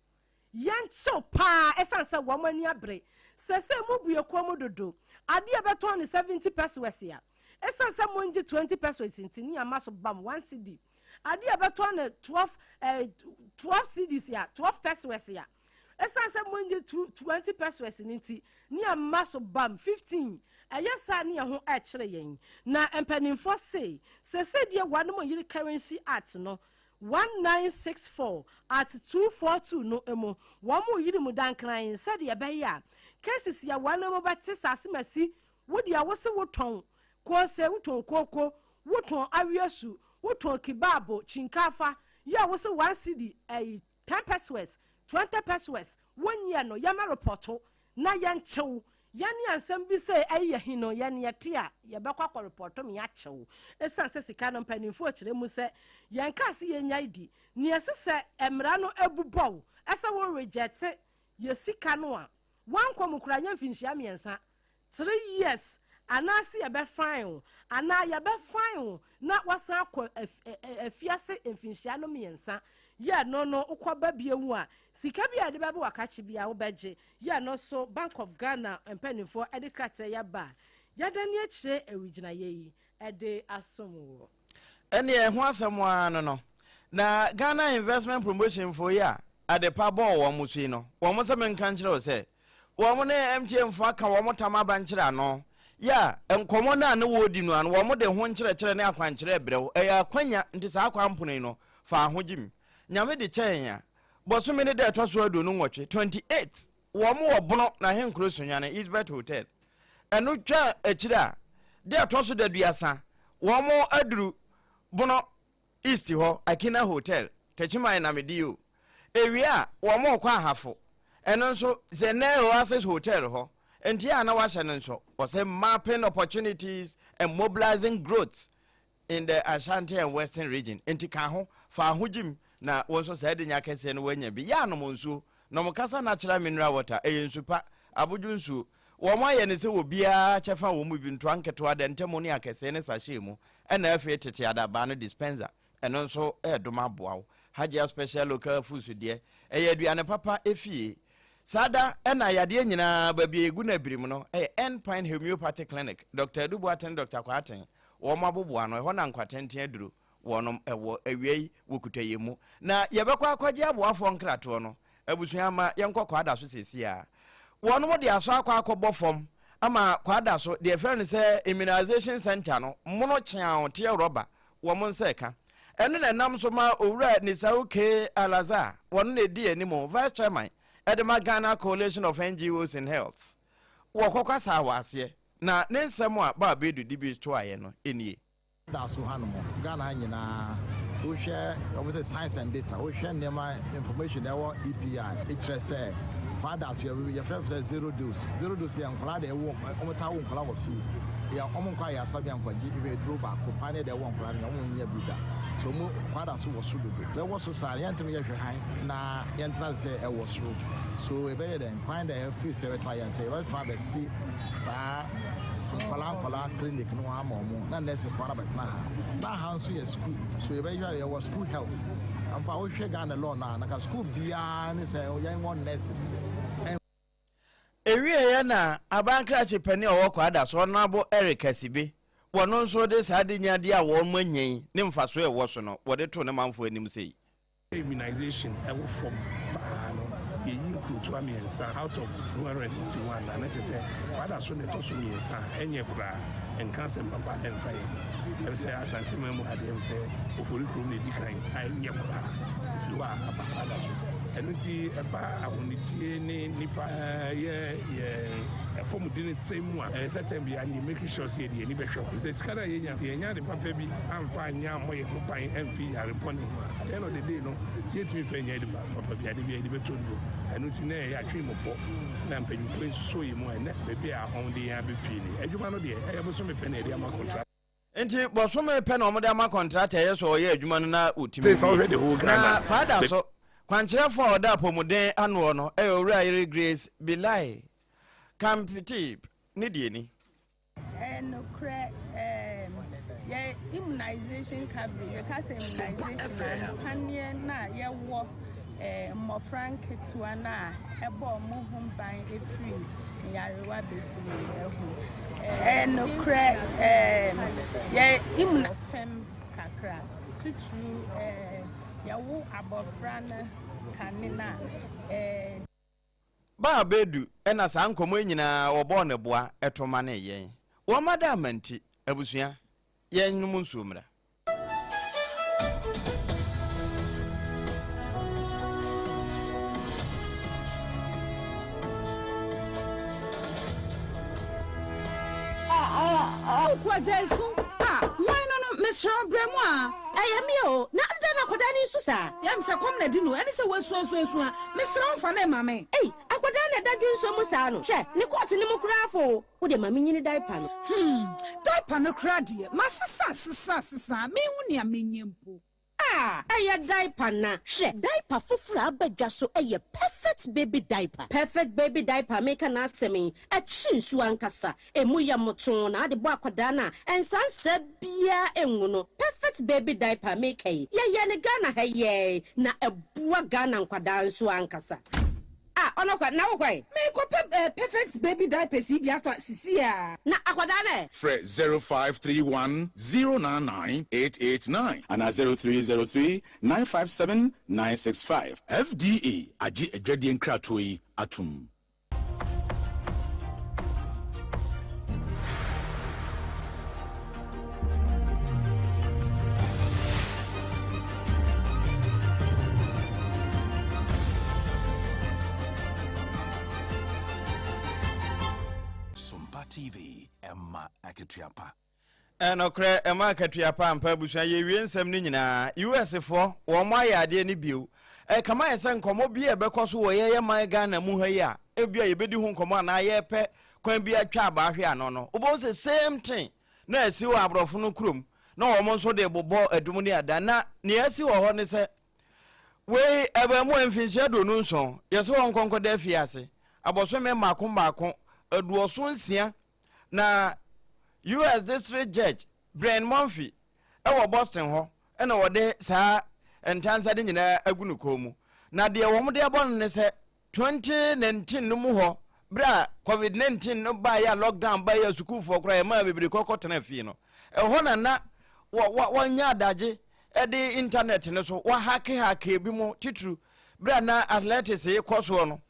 yɛnkyew paa. Ɛsiane sɛ wɔn ani abere sɛsɛ mu bue kɔn mu dodo adeɛ bɛtɔn ne 70 pesewas a, ɛsiane sɛ mo ngye 20 pesewas nti ne yɛama so bam 1 cedi. Adeɛ a yɛbɛtɔn no 12 eh, 12 cedis a, 12 pesewas a, ɛsiane sɛ monnye 20 pesewas no nti, ne yɛma so bam 15. Ɛyɛ saa ne yɛn ho ɛkyere yɛn. Na mpanimfoɔ se, sese deɛ wɔnom yere Currency Act no 1964 at 242 no mu, wɔn yere mu dankran sɛdeɛ ɛbɛyɛ a cases yɛ wɔnom bɛte sɛ asemasi. Wo deɛ wose wotɔn koose, wotɔn kooko, wotɔn aweasu, wotɔn kibaabo, kyinkafa, yɛ a wose 1 cedi, ɛyi 10 pesewas, 20 pesewas, wonyɛ no, yɛmɛ repɔto na yɛnkyew. Yɛne ansɛm bi sɛ ɛyɛ hi no, yɛne yɛte a, yɛbɛkɔ akɔ repɔto me akyɛw. Ɛsiane sɛ sika no mpanimfoɔ kyerɛ mu sɛ yɛnka se yɛnya di, nea ɛsɛ sɛ mmara no abu bɔw, ɛsɛ wo reject yɛ sika no a, wankɔ mu koraa nyɛ mfinhyia 3, 3 years, anaasɛ yɛbɛfine wo, anaa yɛbɛfine wo na wasan akɔ afiase mfinhyia no 3. Yɛ no no wokɔba bie wu a, sika bi a yɛde bɛbɛ wakakye bi a wobɛgye. Yɛ no so Bank of Ghana mpanimfoɔ de krataa yɛ ba a, yɛda ne akyire awigyinaeɛ yi de asom wɔ. Ɛneɛ ɛho asɛm ara no no. Na Ghana Investment Promotion foɔ yi a adepa bɔɔ wɔn so yi no, wɔn sɛ menka nkyerɛ wo sɛ, wɔn ne MTN foɔ aka wɔn tam aba nkyerɛ ano. Yɛ a, nkɔmmɔ no a ne wɔredi no ano, wɔn de ho nkyerɛkyerɛ ne akwankyerɛ brɛ wo. Ɛyɛ akwanya, nti saa akwanpono yi no, fa ho gyim. Nyame de kyɛ yɛn a, bɔsome ne da ɛtɔ so 28, 28, wɔn wɔ Bono n'ahenkuro Sunyani, Eastbet Hotel. Ɛno twa akyire a, da ɛtɔ so 30, wɔn aduru Bono East hɔ, Akina Hotel, Techiman na medi o. Ewie a, wɔn rekɔ Ahafo. Ɛno nso, Zenel Oasis Hotel hɔ. Nti a na wahyɛ no nso, wɔsɛ mapping opportunities and mobilizing growth in the Ashanti and Western region. Nti ka ho, fa ho gyim, na wo nso saa adinya kɛseɛ no woanya bi. Yɛ anom nsuo. Nom kasa natural mineral water. Ɛyɛ nsu pa, abodwo nsuo. Wɔn ayɛ no sɛ obiara kyɛfa wɔ mu bi, ntoa nketewa, dɛntɛmu ne akɛseɛ ne sachet mu, ɛna afei tete adabaa no dispenser. Ɛno nso ɛredom aboa wo. Hajia Special Local Foods deɛ, ɛyɛ aduane papa efie. Saa da ɛna yadeɛ nyinaa baabi a yɛgu no abirim no ɛyɛ End Point Homeopathy Clinic. Dr. Adu Boateng ne Dr. Kwarteng wɔn aboboa ano, ɛhɔ na nkwatenten aduro wɔnom ɛwɔ. Awia yi wɔkuta yɛn mu. Na yɛbɛkɔ akɔgye aboafoɔ nkratoɔ no. Abusua ma yɛnkɔ Kwadaso seesei ara. Wɔnom de asɔ akɔ akɔbɔ fam ama Kwadaso deɛ yɛfrɛ no sɛ Immunization Center no mono kyeaw teɛ rɔba wɔn nsa ɛka. Ɛno na ɛnam so ma Owura Nisau K. Alazar, wɔno na ɛdi anim, Vice Chairman de ma Ghana Coalition of NGOs in Health. Wɔkɔ kasa wɔ aseɛ, na ne nsɛm a Baa Bedu de bi toaeɛ no nie. Da so ha nom, Ghana ha nyinaa, wohwɛ wɔn sɛ science and data, wohwɛ nneɛma information ɛwɔ EPI, ɛkyerɛ sɛ kwada so yɛfrɛ sɛ zero dose. Zero dose yɛ nkwadaa de ɛwɔ, wɔn taa wo nkwadaa wɔ fie. Yɛ wɔn nkɔ ayɛ asabea nkɔgye even aduro baako paa ne de ɛwɔ nkwadaa no wɔn nyɛ bi da. So wɔn kwada so wɔ soro dodo. Ɛwɔ so saa yɛntumi yɛhwɛ han na yɛntra sɛ ɛwɔ soro. So ɛbɛyɛ dɛn kwan da ɛfiri sɛ ɛbɛtuma yɛn sɛ yɛbɛtuma abɛsi saa nkwadaa nkwadaa clinic no ama wɔn na nursefoɔ no abɛtena ha. Na ha nso yɛ school, so yɛbɛyɛ yɛwɔ school health. Amfa wohwɛ Ghana law no a, na ka school biara ne sɛ yɛn wɔ nurses. Ewieɛ na abankrakye panin a ɔwɔ Kwadaso, Honourable Eric Asibe, wɔno nso de saa adenyadeɛ a wɔn anya yi ne mfasoɔ a ɛwɔ so no, wɔde too ne manfoɔ anim sei. Immunization ɛwɔ fam paa no, yɛyi nkurotoa 3 out of 261 a, na kyerɛ sɛ Kwadaso na ɛtɔ so 3 a, ɛnyɛ koraa, ɛnka asɛm papa ɛmfa yɛn ho. Ɛm sɛ Asanteman mu ha deɛ, ɛm sɛ Ofori kurom na ɛdi kan a ɛnyɛ koraa, ɛfiri hɔ a aba Kwadaso. Ɛno nti ɛba ahonidie ne nipa yɛ yɛn apɔmuden sɛm mu a, ɛyɛ sɛ tɛm biara no yɛ make sure sɛ yɛde yɛn ani bɛhwɛ hɔ. Sɛ sika no a yɛnya, sɛ yɛnya ade papa bi amfa anyɛ ammɔ yɛn ho ban amfi yare bɔne ho a, at the end of the day no, yɛntumi mfa nyɛ ade papa bi, ade bi a yɛde bɛtɔ nnuro. Ɛno nti na ɛyɛ atwe mu pɔ na mpanyimfoɔ yi nso yɛ mu a ɛnnɛ baabi a wɔde yɛn abɛpie ni. Adwuma no deɛ, ɛyɛ bosome pɛ na yɛde ama contractor. Nti bɔsome pɛ na wɔde ama contractor yɛ sɛ ɔyɛ adwuma no na ɔtumi wie. Na Kwadaso, kwankyerɛfoɔ a ɔda apɔmuden anoɔ no yɛ Owura Yere Grace Bilai Kamptip ne deɛ ni. Ɛyɛ nokorɛ ɛɛm yɛ immunization coverage yɛka sɛ immunization a mpaneɛ no a yɛwɔ ɛɛ mmɔfra nketewa no a ɛbɔ wɔn ho ban firi nyarewa bebree ho. Ɛyɛ nokorɛ ɛɛm yɛ immuna fam kakra. Titiriw eh, yɛwo abɔfra no kane no a, eh. Baa bɛdu na saa nkɔmmɔ yi nyinaa wɔbɔɔ no boa to manee yɛn. Wɔn adaama nti, abusua, yɛnnom nsuo mmra. Nkoa gyae su ah hwan no no mesrɛ wo brɛ mu aa. Ɛyɛ me o, na adɛn na akwadaa no resu saa? Yam sɛ kɔm na di no, ɛne sɛ wasu asu asu a, mesrɛ wo fa no ma me. Ei, akwadaa na ɛda dwensɔ mu saa no, hwɛ, ne kɔɔto no mu koraa afɔ o. Wo deɛ ma menyini diaper no. Hmm, diaper no koraa deɛ, masesa sesa sesa, menhu nea menyɛ mpo. Ah, ɛyɛ diaper na. Hwɛ, diaper foforɔ a aba dwa so yɛ Perfect Baby Diaper. Perfect Baby Diaper a mereka n'asɛm yi, ɛkye nsuo ankasa. Emu yɛ mmotoo na ade bɔ akwadaa no a, nsansaa biara ngu no. Perfect Baby Diaper a mereka yi, yɛyɛɛ no Ghana ha yi ara na ɛboa Ghana nkwadaa nso ankasa. Ah, ɔno kwa, na wokɔ ɛ? Merekɔpɛ eh, Perfect Baby Diapers yi bi atɔ sisi a. Na akwadaa no ɛ? Frɛ 0531 099 889 anaa 0303 957 965. FDA agye adwadie nkratoɔ yi atom. Sompa TV, ɛma akatua pa. Ɛnokorɛ, ɛma akatua pa ampa abusua yɛwie nsɛm no nyinaa US foɔ wɔn ayɛ adeɛ no bio ɛkama ayɛ sɛ nkɔmmɔ bi a ɛbɛkɔ so wɔ yɛyɛ man Ghana mu ha yi a ebia yɛbɛdi ho nkɔmmɔ anaa yɛpɛ kwan bi atwa abaa hwe ano no wobɛhu sɛ same thing na asi wɔ aborɔfo no kurom na wɔn nso de bobɔ adum ne adan na nea asi wɔ hɔ ne sɛ wei abaamuwa mfinhyia 27 yɛsɛ wɔn nkɔnkɔda afiase abɔsome mmaako mmaako 76 na US District Judge Brian Murphy wɔ Boston hɔ na wɔde saa ntansa no nyinaa agu no kɔn mu na deɛ wɔn de abɔ no ne sɛ 2019 no mu hɔ, berɛ a Covid 19 no baeɛ a lockdown baeɛ a sukuufoɔ koraa yɛmaa bebree kɔkɔ tena fie no, ɛhɔ na na wɔnya adagye de internet no so wɔhakehake bi mu titiriw berɛ a na athletics kɔ soɔ no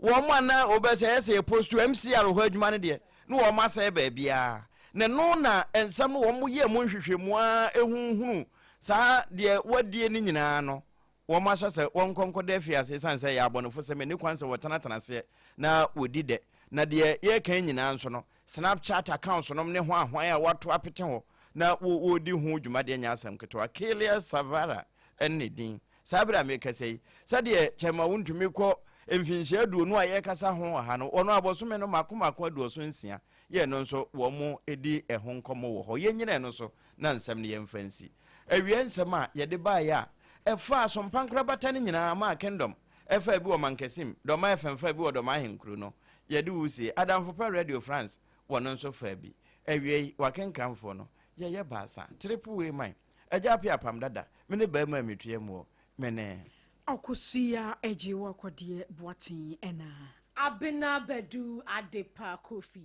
wɔn a na wɔbɛsɛ ɛyɛ sɛ yɛpostu MCR hɔ adwuma no deɛ na wɔn asɛe baabiara na ɛno na nsɛm no wɔn yɛ mu nhwehwɛmu a ɛhuhunu saa deɛ wɔadie no nyinaa no Wɔahyɛ sɛ wɔnkɔ nkɔda afiase esiane sɛ ɛyɛ abɔnefosɛm, enni kwan sɛ wɔtenatena aseɛ na wɔdi dɛ. Na deɛ yɛreka yi nyinaa nso no, Snapchat accounts nom ne hwanhwan a wɔato apete hɔ na wɔredi ho dwuma deɛ nyɛ asɛm ketewa. Kelia Savara ne ne din. Saa berɛ a merekasa yi, sɛdeɛ kyɛmma wontumi kɔ mfinhyia 20 a yɛrekasa ho wɔ ha no, wɔn abosome no mmaako mmaako 76 yɛ no nso wɔdi ho nkɔmmɔ wɔ hɔ. Yɛnnyina ɛno so na nsɛm no yɛmfa nsi. Awia nsɛm a yɛde baeɛ a ɛfaa Sompa nkorabata no nyinaa maa Kingdom ɛfaa bi wɔ Mankasim, Dɔma FM faa bi wɔ Dɔma Ahenkuro no, yɛde wo sie. Adamfo pa Radio France wɔ no nso faa bi. Awiei, w'akenkanfoɔ no, yɛyɛ baasa, Triple Way Man, Agya Appiah Apam Dada, me ne barima a metua muo, me ne. Akosua Agyewa Kɔdeɛ Boateng ɛna. Abena Badu Adepa Kofi.